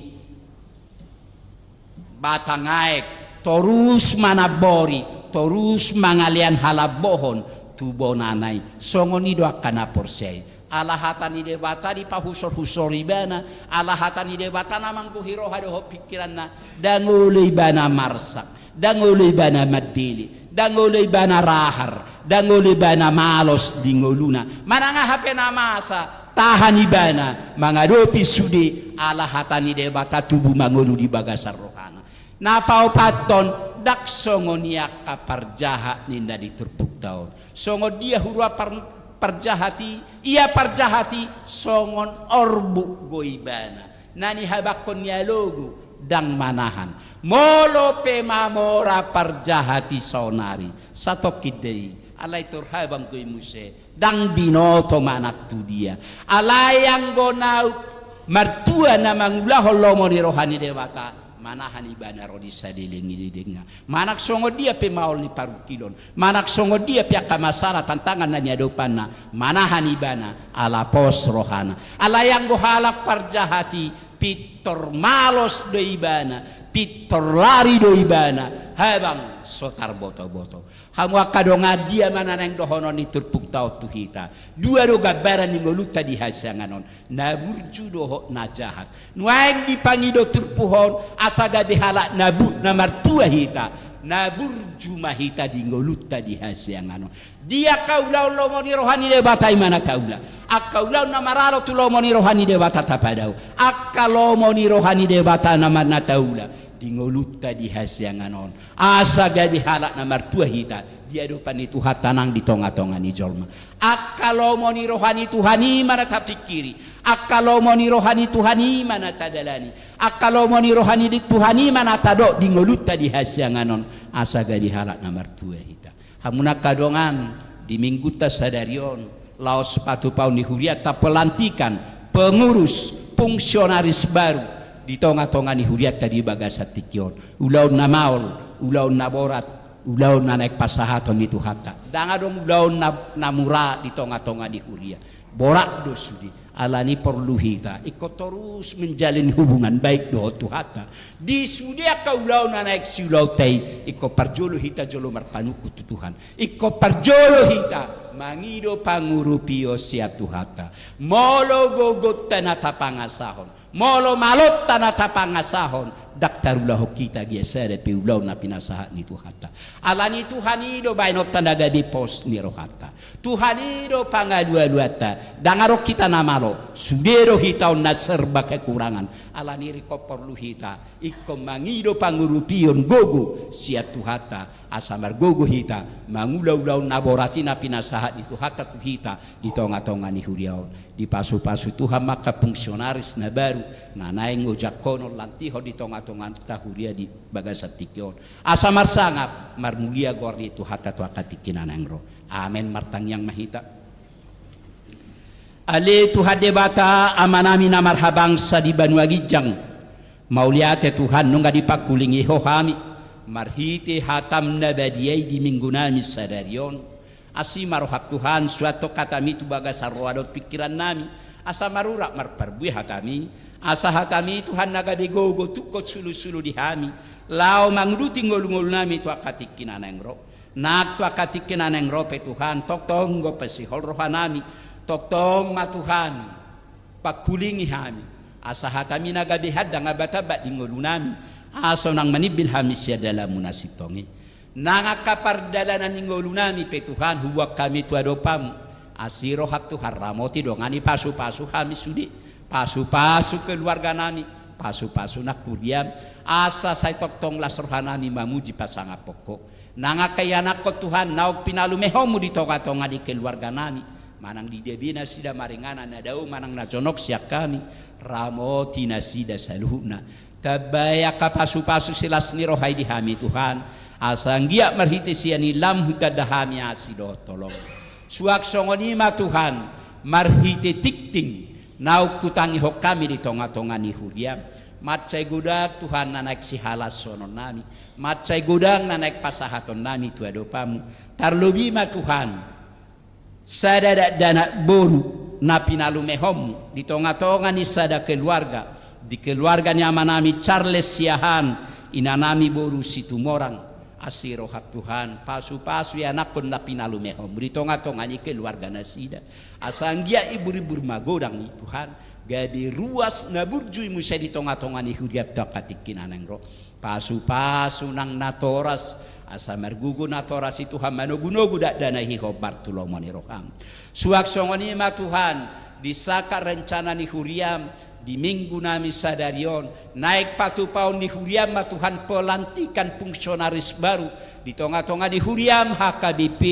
batang aek, torus manambori, torus mangalean halambohon tu bonana i. Songon i do angka na porsea i. Ala hata ni Debata dipahusorhusori ibana, ala hata ni Debata na manggohi roha dohot pingkiranna, ndang olo ibana marsak, ndang olo ibana mandele, ndang olo ibana rahar, ndang olo ibana malos di ngoluna. Manang aha pe na masa, tahan ibana mangadopi sude, ala hata ni Debata tubu mangolu di bagasan rohana. Na paopathon, ndang songon i angka parjahat ninna di turpukta on. Songon dia huroha par-, parjahat i, ia parjahat i songon orbuk do ibana. Na nihabanghon ni alogo ndang manahan. Molo pe mamora parjahat i saonari, satongkin do i, alai tor habang do i muse. Ndang binoto manang tu dia. Alai anggo na martua na mangulahon lomo ni roha ni Debata, manahan ibana ro di sadele ni dengdengna. Manang songon dia pe maol ni parungkilon, manang songon dia pe angka masalah tantangan na niadopanna, manahan ibana ala pos rohana. Alai anggo halak parjahat i, pintor malos do ibana, pintor lari do ibana, habang so tarbotoboto. Hamu angka dongan, dia ma na naeng dohonon ni turpukta on tu hita? Dua do gambaran ni ngolunta di hasiangan on, na burju dohot na jahat. Nuaeng dipangido turpuk on asa gabe halak na bu-, na martua hita, na burju ma hita di ngolunta di hasiangan on. Di angka ulaon lomo ni roha ni Debata i ma na taula. Angka ulaon na maralo tu lomo ni roha ni Debata tapadao. Angka lomo ni roha ni Debata na ma na taula di ngolunta di hasiangan on. Asa gabe halak na martua hita di adopan ni Tuhanta nang di tongatonga ni jolma. Angka lomo ni roha ni Tuhan i ma na tapingkiri. Angka lomo ni roha ni Tuhan i ma na tadalani. Angka lomo ni roha ni Tuhan i ma na tadok di ngolunta di hasiangan on. Asa gabe halak na martua hita. Hamu angka dongan, di minggunta sadari on, laos patupaon ni hurianta, pelantikan pengurus, fungsionaris baru di tongatonga ni hurianta di bagasan tingki on. Ulaon na maol, ulaon na borat, ulaon na naeng pasahaton ni Tuhanta. Ndang adong ulaon na, na mura di tongatonga ni huria. Borat do sude. Alani porlu hita ingkon torus menjalin hubungan baik dohot Tuhanta. Di sude angka ulaon na naeng siulaonta i, ingkon parjolo hita jolo marpanungkun tu Tuhan. Ingkon parjolo hita mangido pangurupion sian Tuhanta. Molo gogonta na tapangasahon, molo malonta na tapangasahon, ndang tarulahon hita gia sada pe ulaon na pinasahat ni Tuhanta. Alani Tuhan i do baenonta na gabe pos ni rohanta. Tuhan i do pangalualuanta. Ndang adong hita na malo. Sude do hita on na serba kekurangan. Alani i ingkon porlu hita ingkon mangido pangurupion gogo sian Tuhanta. Asa margogo hita mangula ulaon na borat i na pinasahat ni Tuhanta tu hita di tongatonga ni huria on. Dipasupasu Tuhan ma angka fungsionaris na baru na naeng ojangkonon lantihon di tongatonganta huria di bagasan tingki on. Asa marsangap marmulia goar ni Tuhanta tu angka tingki na naeng ro. Amen. Martangiang ma hita. Ale Tuhan Debata, Amanami na marhabangsa di banua ginjang, mauliate Tuhan, nunga dipangkulingi Ho hami. Marhite hatam na badia i di minggu nami sadari on, asi ma roham Tuhan, suanhon hatami tu bagasan roha dohot pingkiran nami, asa marurat marparbue hatami, asa hatami Tuhan na gabe gogo tungkot sulusulu di hami, laho manguduti ngolungolu nami tu angka tingki na naeng ro. Nang tu angka tingki na naeng ro pe Tuhan, tongtong do pasihol roha nami, tongtong ma Tuhan pangkulingi hami, asa hatami na gabe handang abatamba di ngolu nami, asa unang manimbil hami sian dalanmu na sintong i. Nang angka pardalanan ni ngolu nami pe Tuhan, huboan hami tu adopanmu, asi roham Tuhan, ramoti, dongani, pasupasu hami sude, pasupasu keluarga nami, pasupasu nang huriam, asa sai tongtong las roha nami mamuji pasangaphon ho. Nang angka ianakhon Tuhan, naung pinalumehonmu di tongatonga ni keluarga nami, manang di dia be nasida maringanan, na dao manang na jonok sian hami, ramoti nasida saluhutna. Tambai angka pasupasu silas ni roha i di hami Tuhan, asa anggiat marhite sian i lam hutanda hami asi dohot holong. Suang songon i ma Tuhan, marhite tingting naung hutangihon hami di tongatonga ni huriam, mansai godang Tuhan na naeng sihalashonon nami, mansai godang na naeng pasahaton nami tu adopanmu. Tarlobi ma Tuhan, sada dakdanak boru na pinalumehonmu di tongatonga ni sada keluarga, di keluarga ni ama nami Charles Siahaan, ina nami boru Situmorang. Asi roham Tuhan, pasupasu ianakhon na pinalumehonmu di tongatonga ni keluarga nasida, asa anggiat iburibur magodang i Tuhan, gabe ruas na burju i muse di tongatonga ni huriam tu angka tingki na naeng ro. Pasupasu nang natoras, asa margogo natoras i Tuhan manogunogu dakdanak i hombar tu lomo ni roham. Suang songon i ma Tuhan, di sangkap rencana ni huriam, di minggu nami sadari on, naeng patupaon ni huriam ma Tuhan pelantikan fungsionaris baru di tongatonga ni huriam H K B P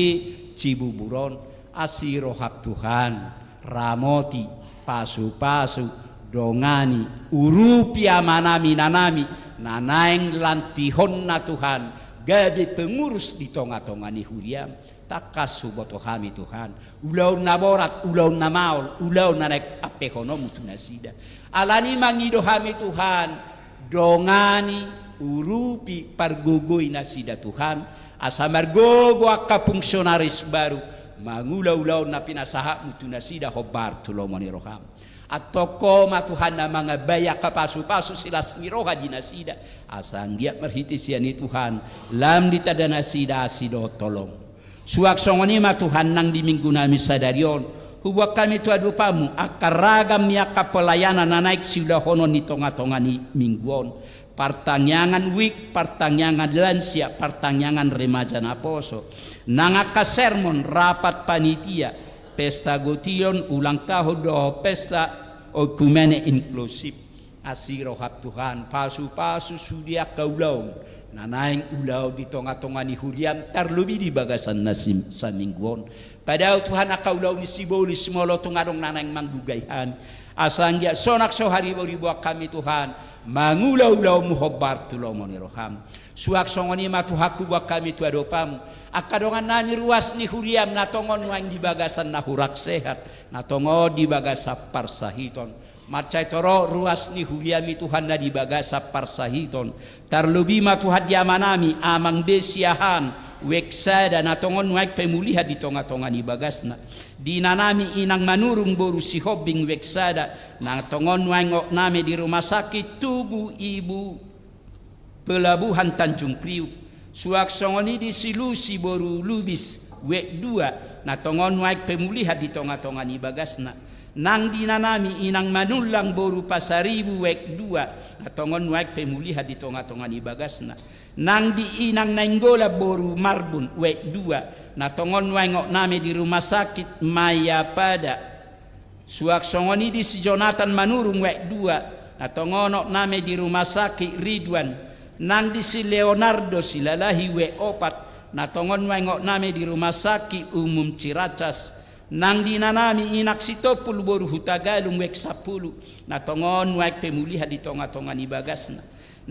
Cibubur on. Asi roham Tuhan, ramoti, pasupasu, dongani, urupi ama nami, ina nami, na naeng lantihonna Tuhan gabe pengurus di tongatonga ni huriam. Tangkas huboto hami Tuhan, ulaon na borat, ulaon na maol, ulaon na naeng ampehononmu tu nasida. Alani i mangido hami Tuhan, dongani, urupi, pargogoi nasida Tuhan, asa margogo angka fungsionaris baru mangula ulaon na pinasahatmu tu nasida hombar tu lomo ni roham. Antong ho ma Tuhan na mangambai angka pasupasu silas ni roha di nasida, asa anggiat marhite sian i Tuhan, lam ditanda nasida asi dohot holong. Suang songon i ma Tuhan, nang di minggu nami sadari on, huboan hami tu adopanmu angka ragam ni angka pelayanan na naeng siulahonon di tongatonga ni minggu on. Partangiangan wijk, partangiangan lansia, partangiangan remaja naposo, nang angka sermon, rapat panitia, pesta gotion, ulang tahun dohot pesta oikumene inklusif. Asi roham Tuhan, pasupasu sude angka ulaon na naeng ulaon di tongatonga ni huriam, tarlobi di bagasan na sim-, saminggu on. Padao Tuhan angka ulaon ni sibolis molo tung adong na naeng manggugai hami, asa anggiat sonang so hariboriboan hami Tuhan mangula ulaonmu hombar tu lomo ni roham. Suang songon i ma Tuhan, huboan hami tu adopanmu angka dongan nami ruas ni huriam na tongon nuaeng di bagasan na hurang sehat, na tongon di bagasan parsahiton. Mansai torop ruas ni huriam i Tuhan na di bagasan parsahiton. Tarlobi ma Tuhan di ama nami, Amang B. Siahaan, wijk sada, na tongon nuaeng pemulihan di tongatonga ni bagasna. Di ina nami Inang Manurung boru Sihombing, wijk sada, na tongon nuaeng okname di rumah sakit Tugu Ibu Pelabuhan Tanjung Priuk. Suang songon i di si Lusi boru Lubis, wijk dua, na tongon nuaeng pemulihan di tongatonga ni bagasna. Nang di ina nami Inang Manullang boru Pasaribu, wijk dua, na tongon nuaeng pemulihan di tongatonga ni bagasna. Nang di Inang Nainggolan boru Marbun, wijk dua, na tongon nuaeng okname di rumah sakit Mayapada. Suang songon i di si Jonatan Manurung, wijk dua, na tongon okname di rumah sakit Ridwan. Nang di si Leonardo Silalahi, wijk opat, na tongon nuaeng okname di rumah sakit umum Ciracas. Nang di ina nami Inang Sitompul boru Hutagalung, wijk sampulu, na tongon nuaeng pemulihan di tongatonga ni bagasna.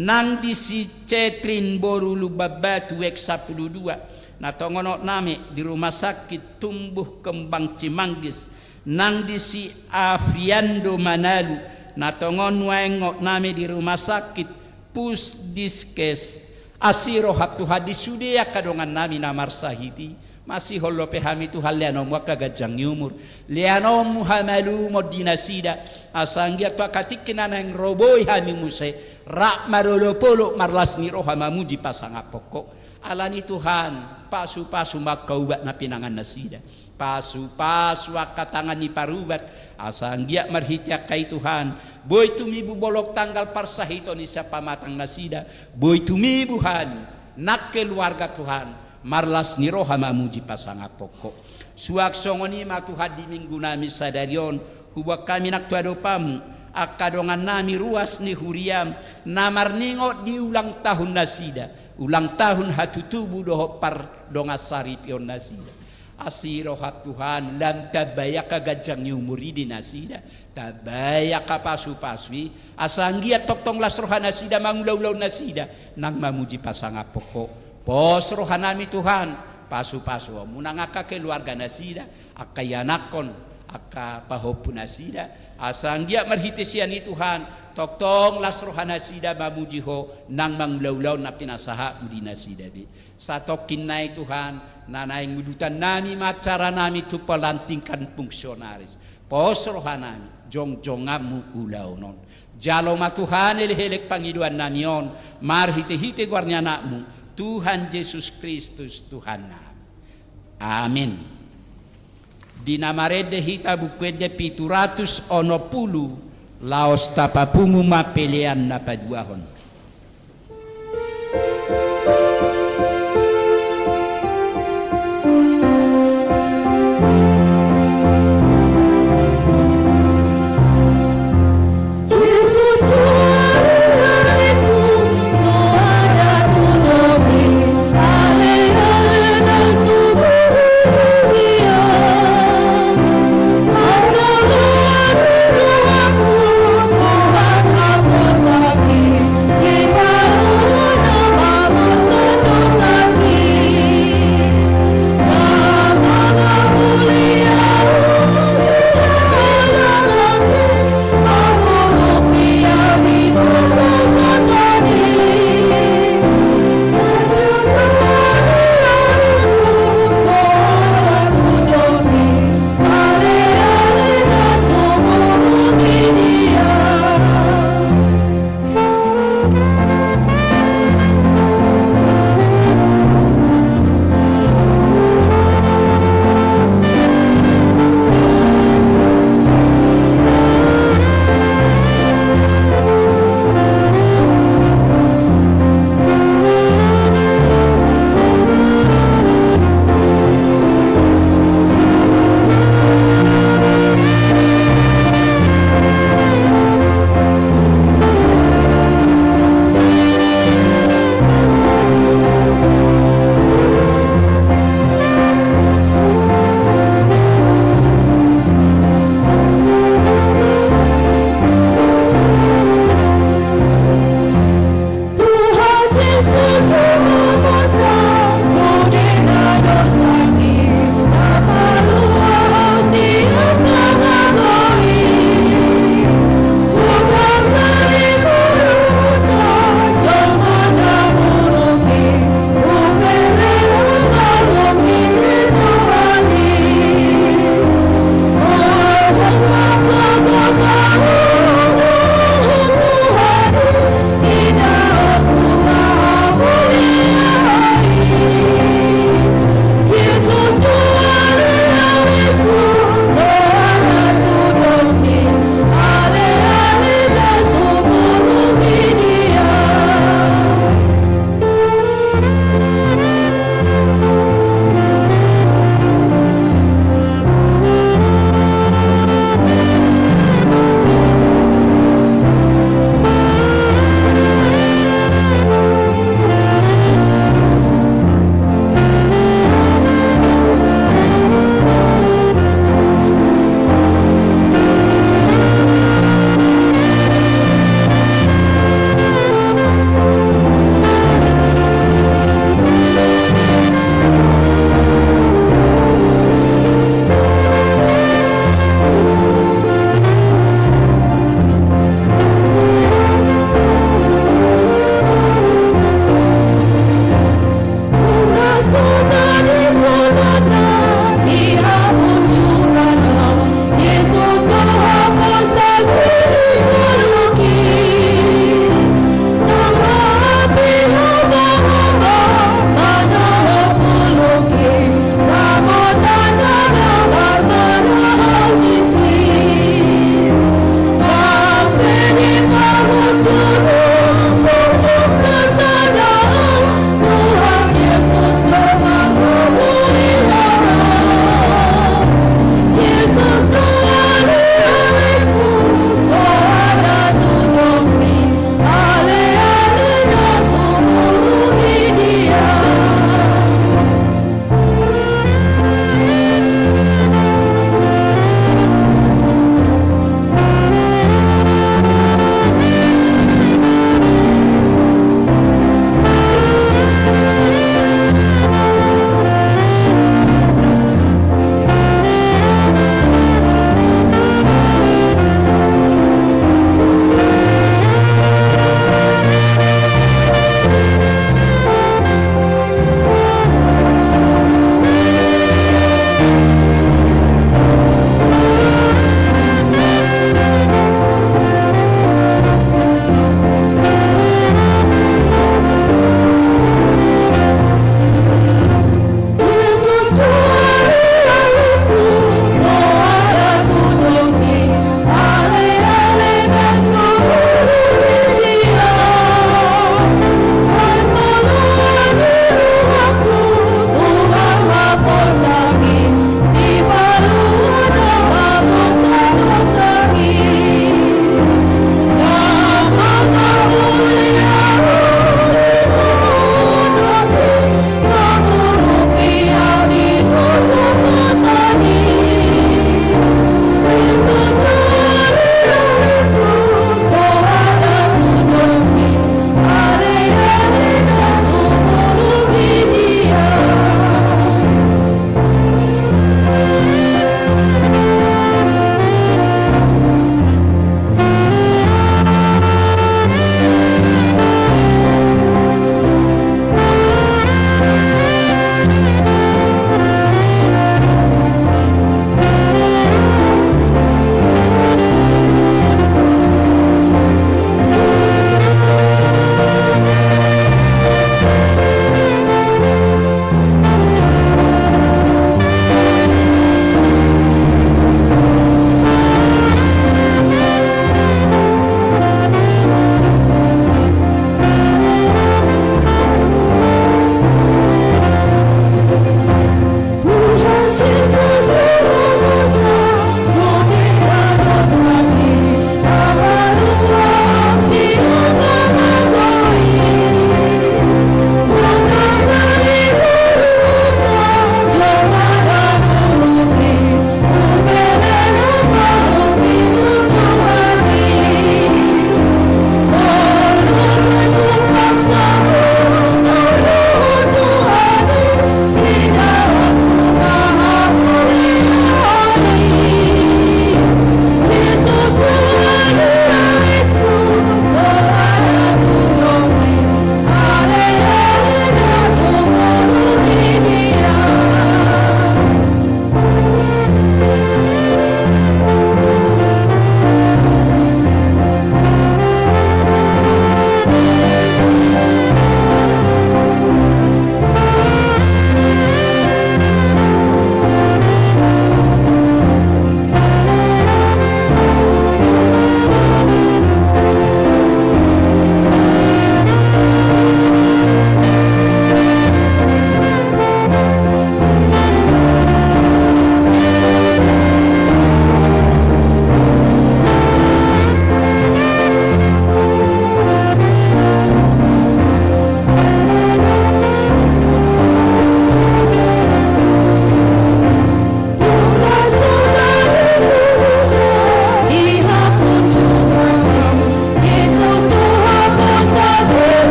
Nang di si Cetrin boru Lumban Batu, wijk sampulu dua, na tongon okname di rumah sakit Tumbuh Kembang Cimanggis. Nang di si Afriando Manalu, na tongon nuaeng okname di rumah sakit Pusdiskes Asi roham Tuhan di sude angka dongannami na marsahit i, masihol dope hami Tuhan leanonmu angka ganjang ni umur, leanonmu hamalumon di nasida, asa anggiat tu angka tingki na naeng ro boi hami muse, rap marolopolop marlas ni roha mamuji pasangaphon Ho. Alani Tuhan, pasupasu ma angka ubat na pinangan nasida. Pasupasu angka tangan ni parubat, asa anggiat marhite angka i Tuhan, boi tumibu bolon tanggal parsahiton i sian pamatang nasida, boi tumibu hami nang keluarga Tuhan, marlas ni roha mamuji pasangaphon Ho. Suang songon i ma Tuhan di minggunami sadari on, huboan hami nang tu adopanmu angka dongannami ruas ni huriam, na marningot di ulang tahun nasida, ulang tahun hatutubu dohot pardongansaripeon nasida. Asi roham Tuhan, lam tambai angka ganjang ni umur i di nasida, tambai angka pasupasu i, asa anggiat tongtong las roha nasida mangula ulaon nasida, nang mamuji pasangaphon Ho. Pos rohanami Tuhan, pasupasu Ho ma nang angka keluarga nasida, angka ianakhon, angka pahompu nasida, asa anggiat marhite sian i Tuhan, tongtong las roha nasida mamuji Ho, nang mangula ulaon na pinasahatmu di nasida be. Satongkin nai Tuhan, na naeng udutannami ma acaranami tu pelantikan fungsionaris. Pos rohanami, jongjonganmu ulaon on. Jalo ma Tuhan elek-elek pangidoannami on, marhite-hite goar ni Anakmu, Tuhan Jesus Kristus Tuhannami. Amin. Di na marende hita Buku Ende pitu ratus onom pulu, laos tapapungu ma pelean na paduahon.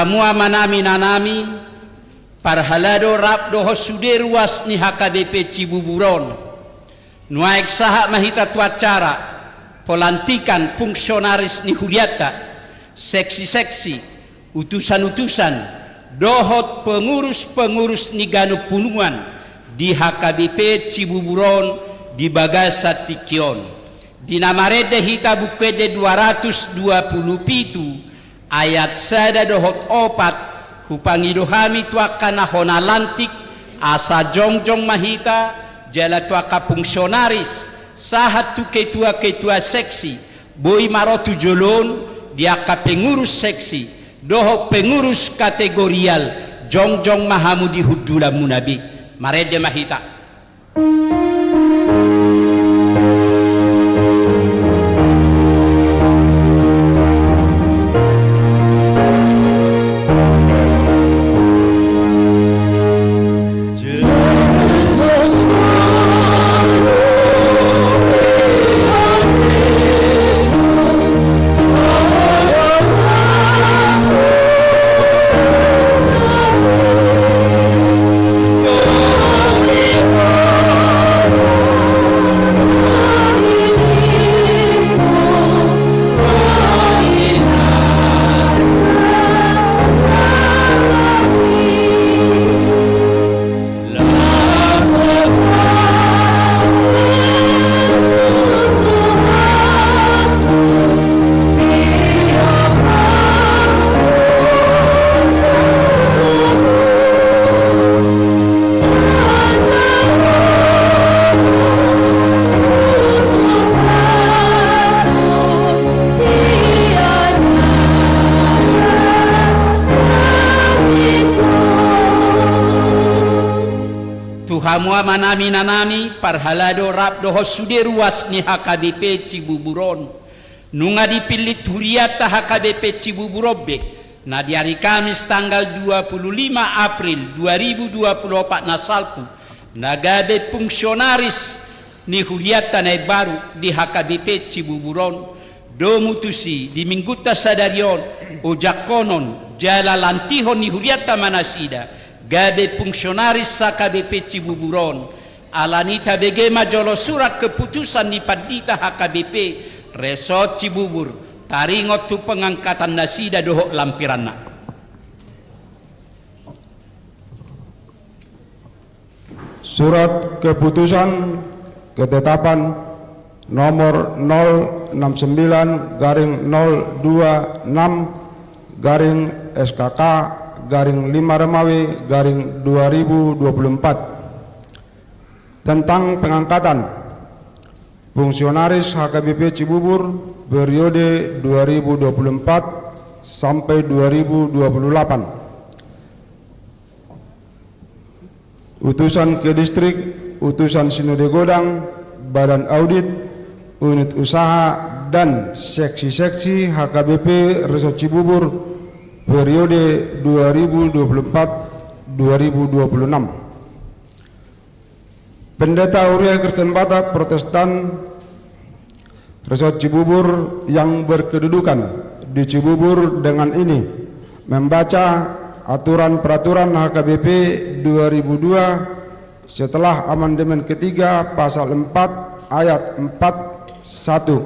Hamu amanami, inanami, parhalado rap dohot sude ruas ni H K B P Cibubur on. Nuaeng sahat ma hita tu acara pelantikan fungsionaris ni hurianta, seksi-seksi, utusan-utusan, dohot pengurus-pengurus ni ganup unuan di H K B P Cibubur on di bagasan tingki on. Di na marende hita Buku Ende dua ratus dua puluh pitu, ayat sada dohot opat, hupangido hami tu angka na hona lantik, asa jongjong ma hita, jala tu angka fungsionaris, sahat tu ketua-ketua seksi, boi ma ro tu jolo on, di angka pengurus seksi, dohot pengurus kategorial, jongjong ma hamu di hundulanmuna be. Marende ma hita. Tu hamu amanami, inanami, parhalado rap dohot sude ruas ni H K B P Cibubur on. Nunga dipillit hurianta H K B P Cibubur on be, na di ari Kamis tanggal dua puluh lima April dua ribu dua puluh opat na salpu, na gabe fungsionaris ni hurianta na imbaru di H K B P Cibubur on, domu tusi di minggunta sadari on, ojakkonon, jala lantihon ni hurianta ma nasida, gabe fungsionaris H K B P Cibubur on, alani i tabege ma jolo surat keputusan ni pandita H K B P, Resort Cibubur, taringot tu pengangkatan nasida dohot lampiranna. Surat keputusan ketetapan nomor nol enam sembilan garing nol dua enam garing S K K garing lima Romawi garing dua ribu dua puluh empat. Tentang pengangkatan fungsionaris H K B P Cibubur periode dua ribu dua puluh empat sampai dua ribu dua puluh delapan. Utusan ke distrik, utusan sinode godang, badan audit, unit usaha, dan seksi-seksi H K B P Resort Cibubur periode dua ribu dua puluh empat dua ribu dua puluh enam. Pendeta Huria Kristen Batak Protestan Resort Cibubur yang berkedudukan di Cibubur dengan ini membaca aturan peraturan H K B P dua ribu dua setelah amandemen ketiga pasal empat ayat empat satu,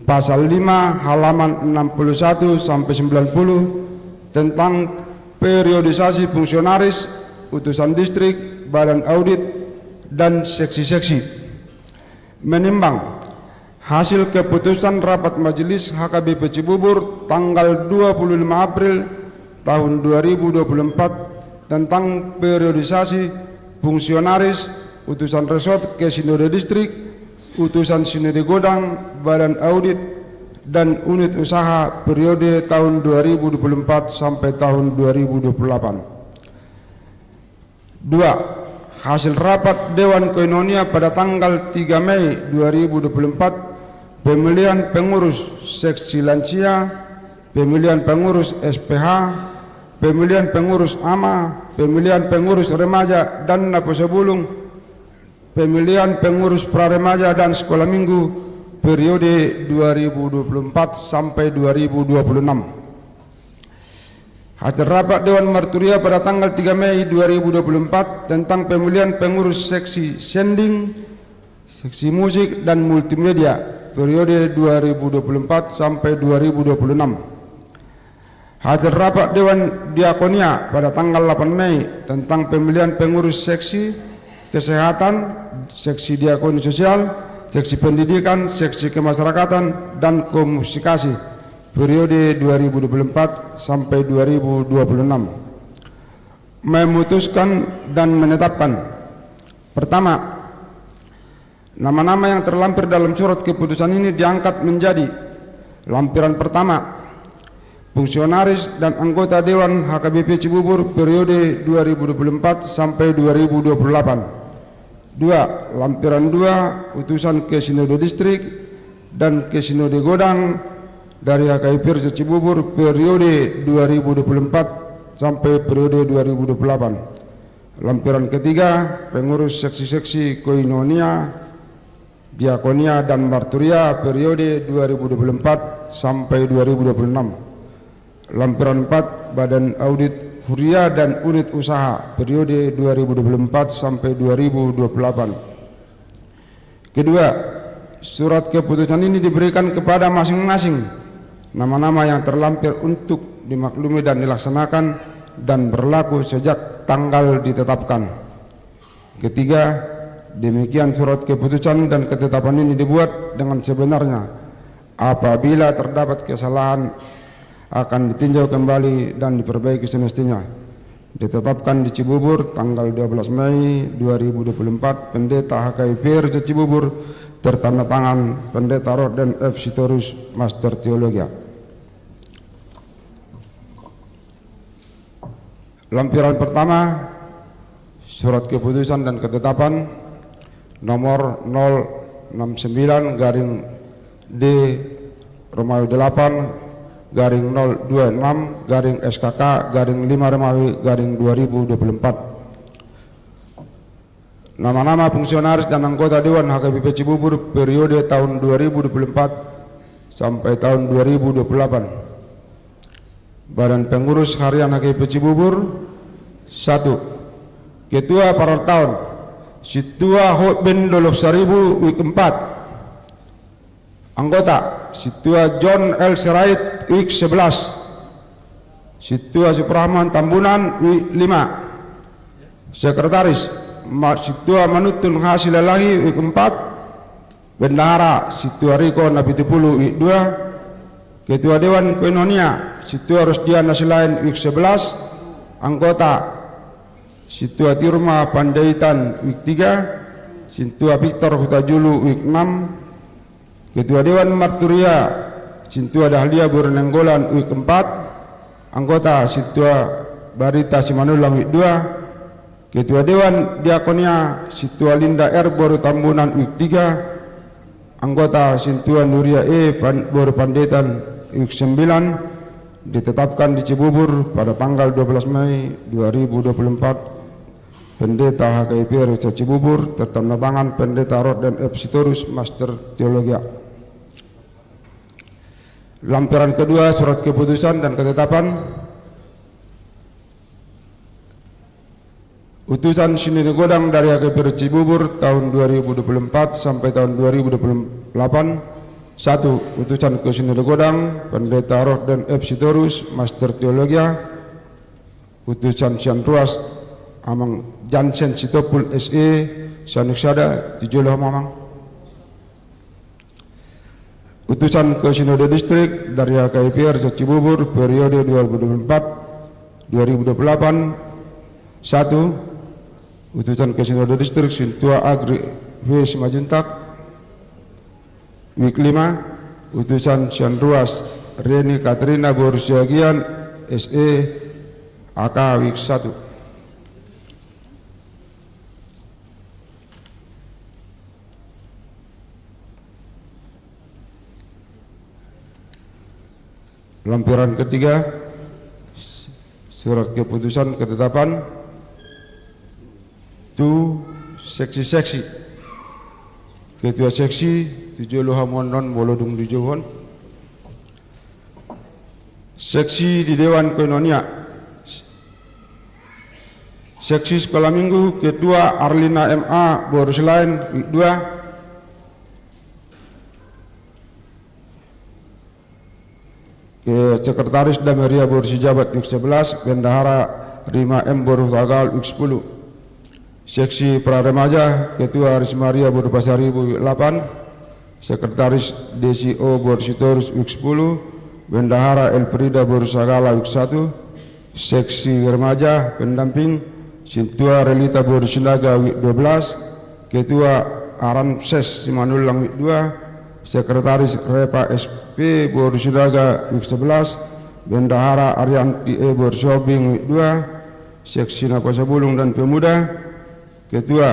pasal lima halaman enam puluh satu sampai sembilan puluh tentang periodisasi fungsionaris, utusan distrik, badan audit, dan seksi-seksi. Menimbang hasil keputusan rapat majelis H K B P Cibubur tanggal dua puluh lima April tahun dua ribu dua puluh empat tentang periodisasi fungsionaris utusan resort ke sinode distrik, utusan sinode godang, badan audit, dan unit usaha periode tahun dua ribu dua puluh empat sampai tahun dua ribu dua puluh delapan. Dua, hasil rapat Dewan Koinonia pada tanggal tiga Mei dua ribu dua puluh empat, pemilihan pengurus seksi lansia, pemilihan pengurus S P H, pemilihan pengurus ama, pemilihan pengurus remaja dan naposo bulung, pemilihan pengurus pra remaja dan sekolah minggu periode dua ribu dua puluh empat sampai dua ribu dua puluh enam. Hasil rapat Dewan Marturia pada tanggal tiga Mei dua ribu dua puluh empat tentang pemilihan pengurus seksi sending, seksi musik, dan multimedia periode dua ribu dua puluh empat sampai dua ribu dua puluh enam. Hasil rapat Dewan Diakonia pada tanggal delapan Mei tentang pemilihan pengurus seksi kesehatan, seksi diakoni sosial, seksi pendidikan, seksi kemasyarakatan, dan komunikasi periode dua ribu dua puluh empat sampai dua ribu dua puluh enam. Memutuskan dan menetapkan. Pertama, nama-nama yang terlampir dalam surat keputusan ini diangkat menjadi: lampiran pertama, fungsionaris dan anggota Dewan H K B P Cibubur periode dua ribu dua puluh empat sampai dua ribu dua puluh delapan. Dua, lampiran dua, utusan ke Sinode Distrik dan ke Sinode Godang dari H K I P R se-Cibubur periode dua ribu dua puluh empat sampai periode dua ribu dua puluh delapan. Lampiran ketiga, pengurus seksi-seksi koinonia, diakonia, dan marturia periode dua ribu dua puluh empat sampai dua ribu dua puluh enam. Lampiran empat, badan audit huria dan unit usaha periode dua ribu dua puluh empat sampai dua ribu dua puluh delapan. Kedua, surat keputusan ini diberikan kepada masing-masing nama-nama yang terlampir untuk dimaklumi dan dilaksanakan dan berlaku sejak tanggal ditetapkan. Ketiga, demikian surat keputusan dan ketetapan ini dibuat dengan sebenarnya. Apabila terdapat kesalahan, akan ditinjau kembali dan diperbaiki semestinya. Ditetapkan di Cibubur tanggal dua belas Mei dua ribu dua puluh empat, Pendeta H K I P R se-Cibubur, tertanda tangan Pendeta Rod dan F Sitorus, Master Teologia. Lampiran pertama, surat keputusan dan ketetapan nomor nol enam sembilan garing D Romawi delapan garing nol dua enam garing S K K garing lima Romawi garing dua ribu dua puluh empat. Nama-nama fungsionaris dan anggota Dewan H K B P Cibubur periode tahun dua ribu dua puluh empat sampai tahun dua ribu dua puluh delapan. Badan pengurus harian H K B P Cibubur, satu. Ketua Parartaon, Sintua Hotben Dolok Saribu, wik empat. Anggota, Sintua John L Sirait, wik sebelas. Sintua Suprahman Tambunan, wik lima. Sekretaris, Ma-, Sintua Manuntun Hasilalahi, wik empat. Bendahara, Sintua Riko Napitupulu, wik dua. Ketua Dewan Koinonia, Sintua Rosdiana Silaen, wik sebelas. Anggota, Sintua Tirma Pandaitan, wik tiga. Sintua Victor Hutajulu, wik enam. Ketua Dewan Marturia, Sintua Dahlia Boru Nainggolan, wik empat. Anggota, Sintua Barita Simanullang, wik dua. Ketua Dewan Diakonia, Sintua Linda R Boru Tambunan, wik tiga. Anggota, Sintua Nuria E Pan-, Boru Pandetan, wik sembilan. Ditetapkan di Cibubur pada tanggal dua belas Mei dua ribu dua puluh empat. Pendeta H K I P R se-Cibubur, tertanda tangan Pendeta Rod dan F Sitorus, Master Teologia. Lampiran kedua, surat keputusan dan ketetapan. Utusan Sinode Godang dari H K I P R Cibubur tahun dua ribu dua puluh empat sampai tahun dua ribu dua puluh delapan. Satu, utusan ke Sinode Godang, Pendeta Rod dan F Sitorus, Master Teologia. Utusan sian ruas, Amang Jansen Sitompul, S E, Sanuk Sada, tu jolo hamu, Amang. Utusan ke Sinode Distrik dari H K I P R se-Cibubur periode dua ribu dua puluh empat dua ribu dua puluh delapan. Satu, utusan ke Sinode Distrik, Sintua Agri V Simanjuntak, wik lima. Utusan sian ruas, Reni Katrina Boru Siagian, S E, A K, wik satu. Lampiran ketiga, surat keputusan ketetapan tu seksi-seksi. Ketua seksi, tu jolo hamu annon molo dung dijouhon. Seksi di Dewan Koinonia, Seksi Sekolah Minggu, Ketua Arlina M A, boru Silaen, wijk dua. Ke-, Sekretaris Dameria, boru Sijabat, wijk sebelas, bendahara Rima M, boru Hutagal, wijk sepuluh. Seksi Pra Remaja, Ketua Rismaria, boru Pasaribu, wijk delapan. Sekretaris Desi O, boru Sitorus, wijk sepuluh, bendahara Elfrida, boru Sagala, wijk satu. Seksi Remaja Pendamping, Sintua Relita, boru Sinaga, wijk dua belas, Ketua Aramses Simanullang, wijk dua, Sekretaris Repa S P, boru Sinaga, wijk sebelas, bendahara Arianti E, boru Sihombing, wijk dua, Seksi Naposobulung dan Pemuda, Ketua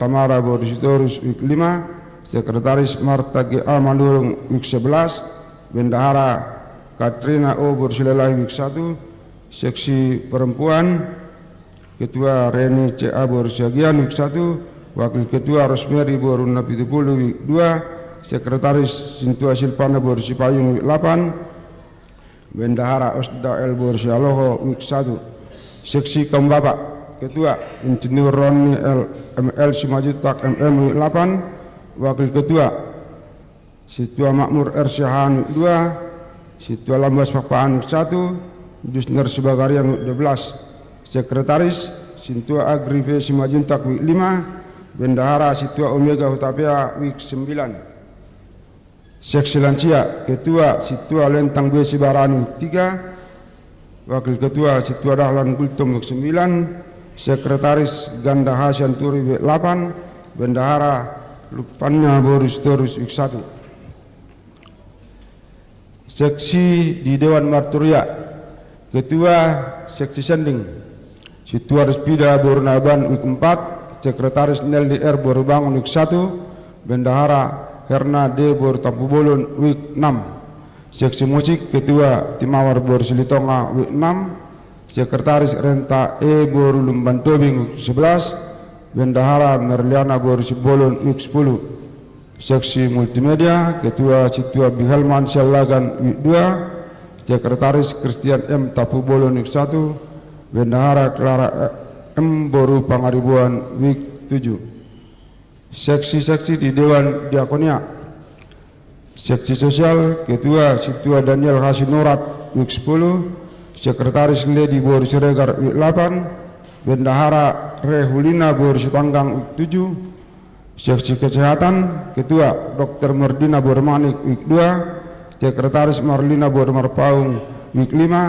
Tamara, boru Sitorus, wijk lima, Sekretaris Marta G A Manurung, wijk sebelas, bendahara Katrina O, boru Silalahi, wijk satu, Seksi Perempuan, Ketua Reni C A, boru Siagian, wijk satu, Wakil Ketua Rosemary, boru Napitupulu, wijk dua, Sekretaris Sintua Silvana, boru Sipayung, wijk delapan, bendahara Osda L, boru Sihaloho, wijk satu. Seksi Kaum Bapak, Ketua Insinyur Roni L, M L, Simanjuntak, M M, wijk delapan, Wakil Ketua Sintua Makmur R, Siahaan, wijk dua, Sintua Lambas Pakpahan, wijk satu, Jusner Sibagarian, wijk dua belas. Sekretaris Sintua Agri V, Simanjuntak, wijk lima, bendahara Sintua Omega Hutapea, wijk sembilan. Seksi Lansia, Ketua Sintua Lentang B, Sibarani, wijk tiga, Wakil Ketua Sintua Dahlan Gultom, wijk sembilan, Sekretaris Ganda H, Sianturi, wijk delapan, bendahara Lumpania, boru Sitorus, wijk satu. Seksi di Dewan Marturia, Ketua Seksi Sending, Sintua Rispida, boru Nababan, wijk empat, Sekretaris Nelly R, boru Bangun, wijk satu, bendahara Herna D, boru Tampubolon, wijk enam. Seksi Musik, Ketua Timawar, boru Silitonga, wijk enam, Sekretaris Renta E, boru Lumban Tobing, wijk sebelas, bendahara Merliana, boru Simbolon, wijk sepuluh. Seksi Multimedia, Ketua Sintua Bihelman, Siallagan, wijk dua, Sekretaris Christian M, Tampubolon, wijk satu, bendahara Clara M, boru Pangaribuan, wijk tujuh. Seksi-seksi di Dewan Diakonia. Seksi Sosial, Ketua Sintua Daniel H, Sinurat, wijk sepuluh, Sekretaris Ledi, boru Siregar, wijk delapan, bendahara Rehulina, boru Sitanggang, wijk tujuh. Seksi Kesehatan, Ketua Dokter Merdina, boru Manik, wijk dua, Sekretaris Marlina, boru Marpaung, wijk lima,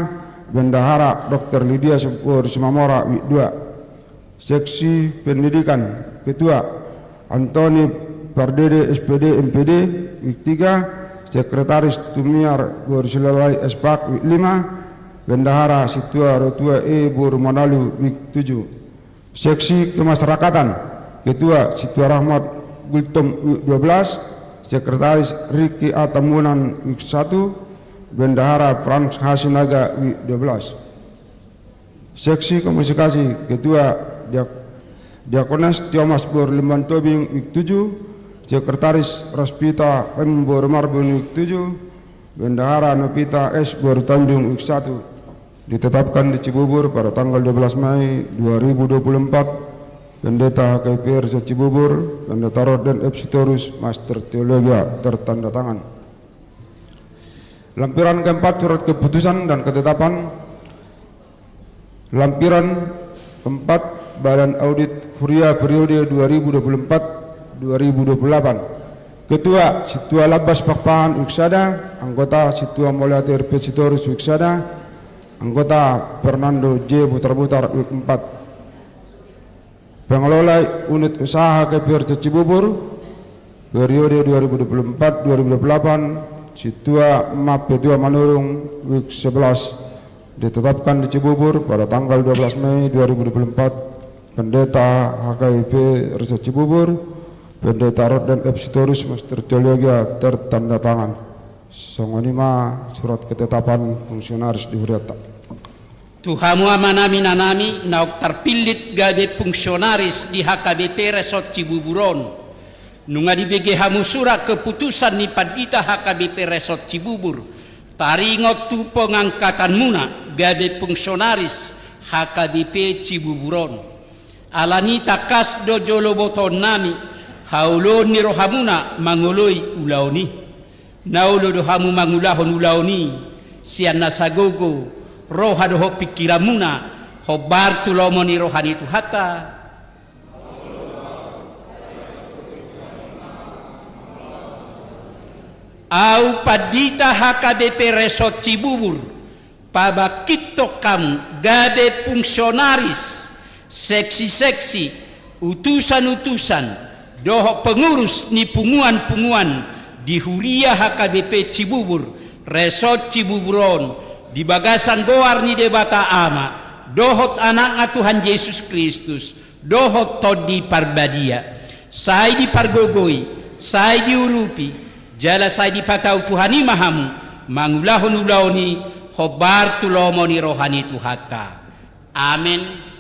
bendahara Dokter Lidia, boru Simamora, wijk dua. Seksi Pendidikan, Ketua Antoni Pardede, S P D, M P D, wijk tiga, Sekretaris Tumiar, boru Silalai, S Pak, wijk lima, bendahara Sintua Rotua E, boru Manalu, wijk tujuh. Seksi Kemasyarakatan, Ketua Sintua Rahmat Gultom, wijk dua belas, Sekretaris Riki A, Tambunan, wijk satu, bendahara Frans H, Sinaga, wijk dua belas. Seksi Komunikasi, Ketua Diak-, Diakones Tiomas, boru Lumban Tobing, wijk tujuh, Sekretaris Rospita M, boru Marbun, wijk tujuh, bendahara Novita S, boru Tanjung, wijk satu. Ditetapkan di Cibubur pada tanggal dua belas Mei dua ribu dua puluh empat, Pendeta H K I P R Cibubur, Pendeta Rod dan F Sitorus, Master Teologia, tertanda tangan. Lampiran keempat, surat keputusan dan ketetapan. Lampiran keempat, Badan Audit Huria periode dua ribu dua puluh empat dua ribu dua puluh delapan. Ketua, Sintua Lambas Pakpahan, wijk sada, anggota, Sintua Mauliate R P Sitorus, wijk sada, anggota, Fernando J Butarbutar, wijk empat. Pengelola unit usaha H K I P R Cibubur, periode dua ribu dua puluh empat dua ribu dua puluh delapan, Sintua Mapetua Manurung, wijk sebelas, ditetapkan di Cibubur pada tanggal dua belas Mei dua ribu dua puluh empat, Pendeta H K I P R Cibubur, Pendeta Rod dan F Sitorus, Master Teologia, tertanda tangan. Songon i ma surat ketetapan fungsionaris di hurianta. Tu hamu amanami, inanami, naung tarpillit gabe fungsionaris di H K B P Resort Cibubur on. Nunga dibege hamu surat keputusan ni pandita H K B P Resort Cibubur, taringot tu pengangkatanmuna gabe fungsionaris H K B P Cibubur on. Alani tangkas do jolo botoonnami haoloon ni rohamuna mangoloi ulaon i. Na olo do hamu mangulahon ulaon i sian na sagogo roha dohot pingkiranmuna, hombar tu lomo ni roha ni Tuhanta. Ahu pandita H K B P Resort Cibubur, pabangkithon hamu gabe fungsionaris, seksi-seksi, utusan-utusan, dohot pengurus ni punguan-punguan di huria H K B P Cibubur, Resort Cibubur on, di bagasan goar ni Debata Ama, dohot Anakna Tuhan Jesus Kristus, dohot Tondi Parbadia. Sai dipargogoi, sai diurupi, jala sai dipatau Tuhan i ma hamu mangulahon ulaon i, hombar tu lomo ni roha ni Tuhanta. Amen.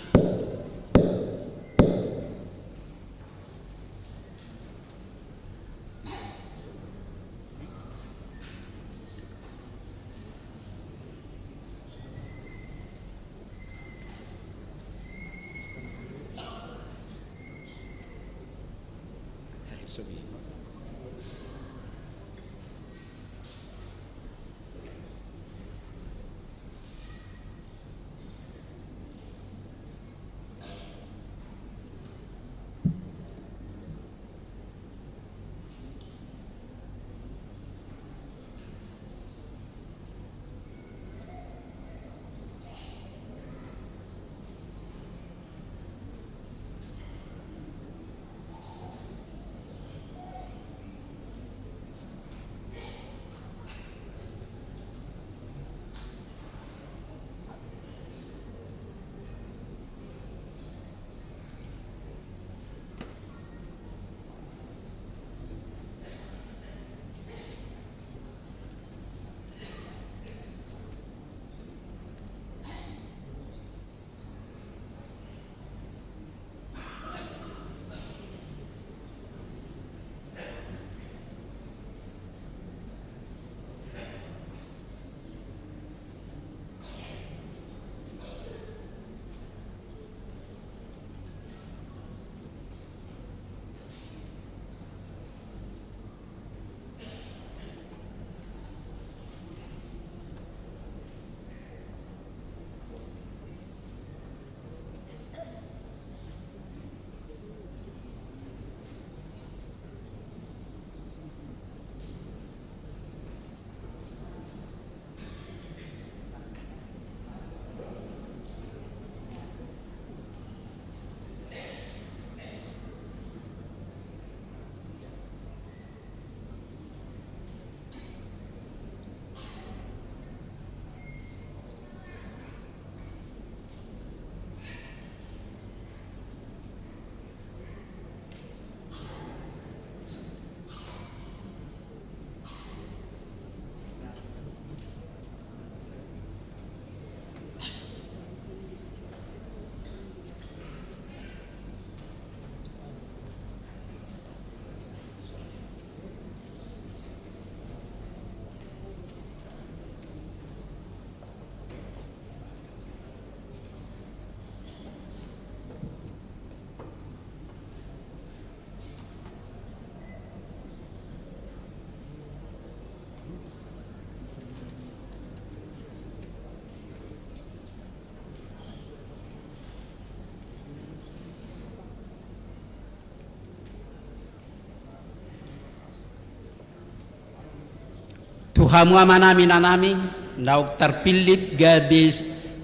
Tu hamu amanami inanami, naung tarpillit gabe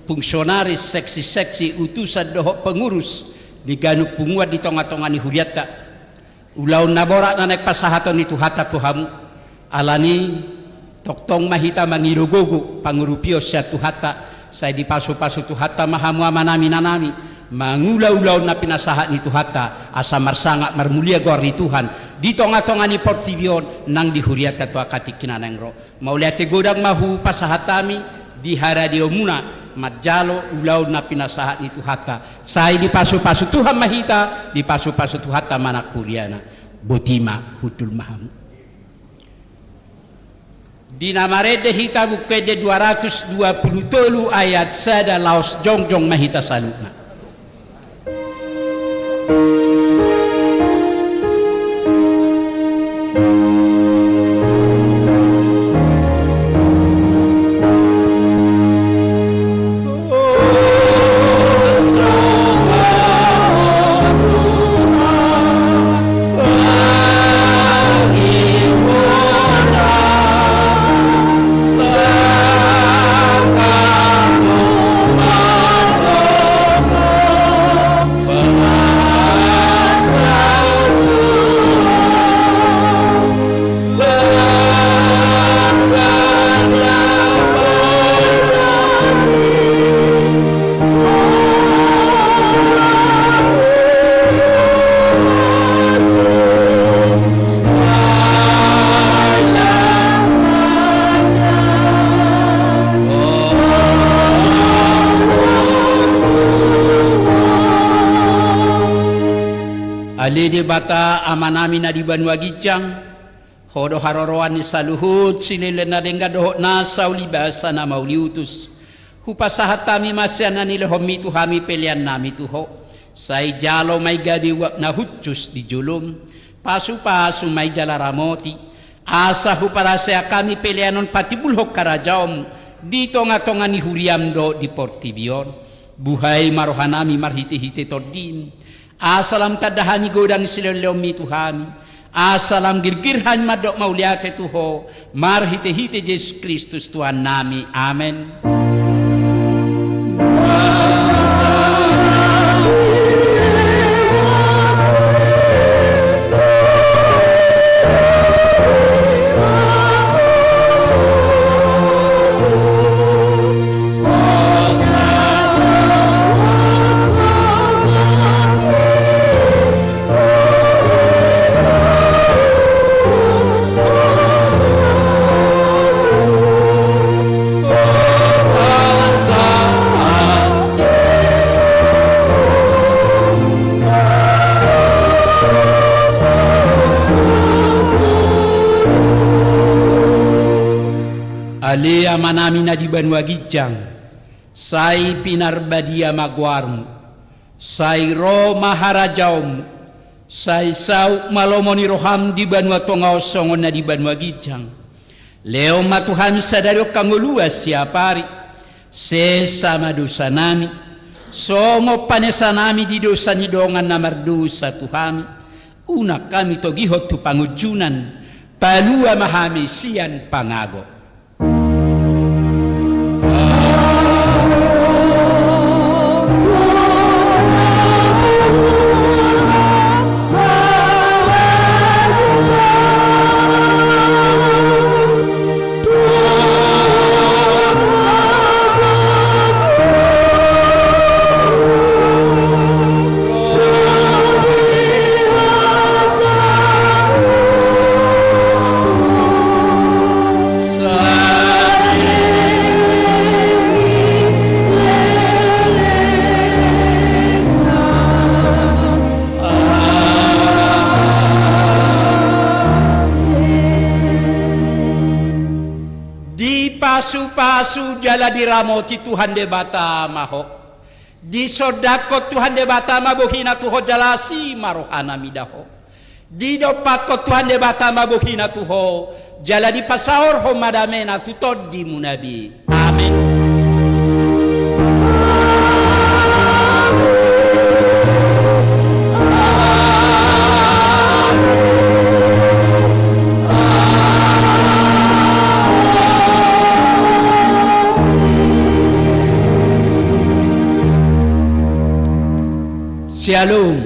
fungsionaris, seksi-seksi, utusan dohot pengurus ni ganup punguan di tonga-tonga ni hurianta. Ulaon na borat na naeng pasahaton ni Tuhanta tu hamu. Alani tongtong ma hita mangido gogo pangurupion sian Tuhanta, sai dipasu-pasu Tuhanta ma hamu amanami inanami, mangula ulaon na pinasahat ni Tuhanta, asa marsangap marmulia goar ni Tuhan di tonga-tonga ni portibi on nang di hurianta tu angka tingki na naeng ro. Mauliate godang ma hupasahat hami di haradeonmuna manjalo ulaon na pinasahat ni Tuhanta. Sai dipasu-pasu Tuhan ma hita, dipasu-pasu Tuhanta manang huriana. Boti ma, hundul ma hamu. Di na marende hita Buku Ende dua ratus dua puluh tolu ayat sada laos jongjong ma hita saluhutna. Ale Debata Amanami na di banua ginjang, Ho do haroroan ni saluhut silehilehon na denggan dohot nasa ulibasa na mauliutus. Hupasahat hami ma sian na nilehonmi tu hami peleannami tu Ho. Sai jalo ma i gabe uap na hushus di jolom. Pasupasu ma i jala ramoti. Asa huparaseak hami pelean on patimbulhon harajaonmu di tongatonga ni huriam dohot di portibi on. Buhai ma rohanami marhitehite Tondim. Asa lam tanda hami godang silehonlehonmi tu hami. Asa lam girgir hami mandok mauliate tu Ho marhitehite Jesus Kristus Tuhannami. Amen. Ale Amanami na di banua ginjang, sai pinarbadia ma goarmu, sai ro ma harajaonmu, sai saut ma lomo ni roham di banua tonga on songon na di banua ginjang. Lehon ma tu hami sadari on hangoluan siapari, sesa ma dosanami, songon panesanami di dosa ni dongan na mardosa tu hami, unang hami togihon tu pangunjunan, palua ma hami sian pangago. Dipasupasu jala diramoti Tuhan Debata ma ho. Disondangkon Tuhan Debata ma bohina tu ho jala asi ma rohana mida ho. Didompakkon Tuhan Debata ma bohina tu ho, jala dipasaorhon ma damena tu tondimuna be. Amen. Syalom.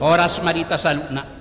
Horas ma di hita saluhutna.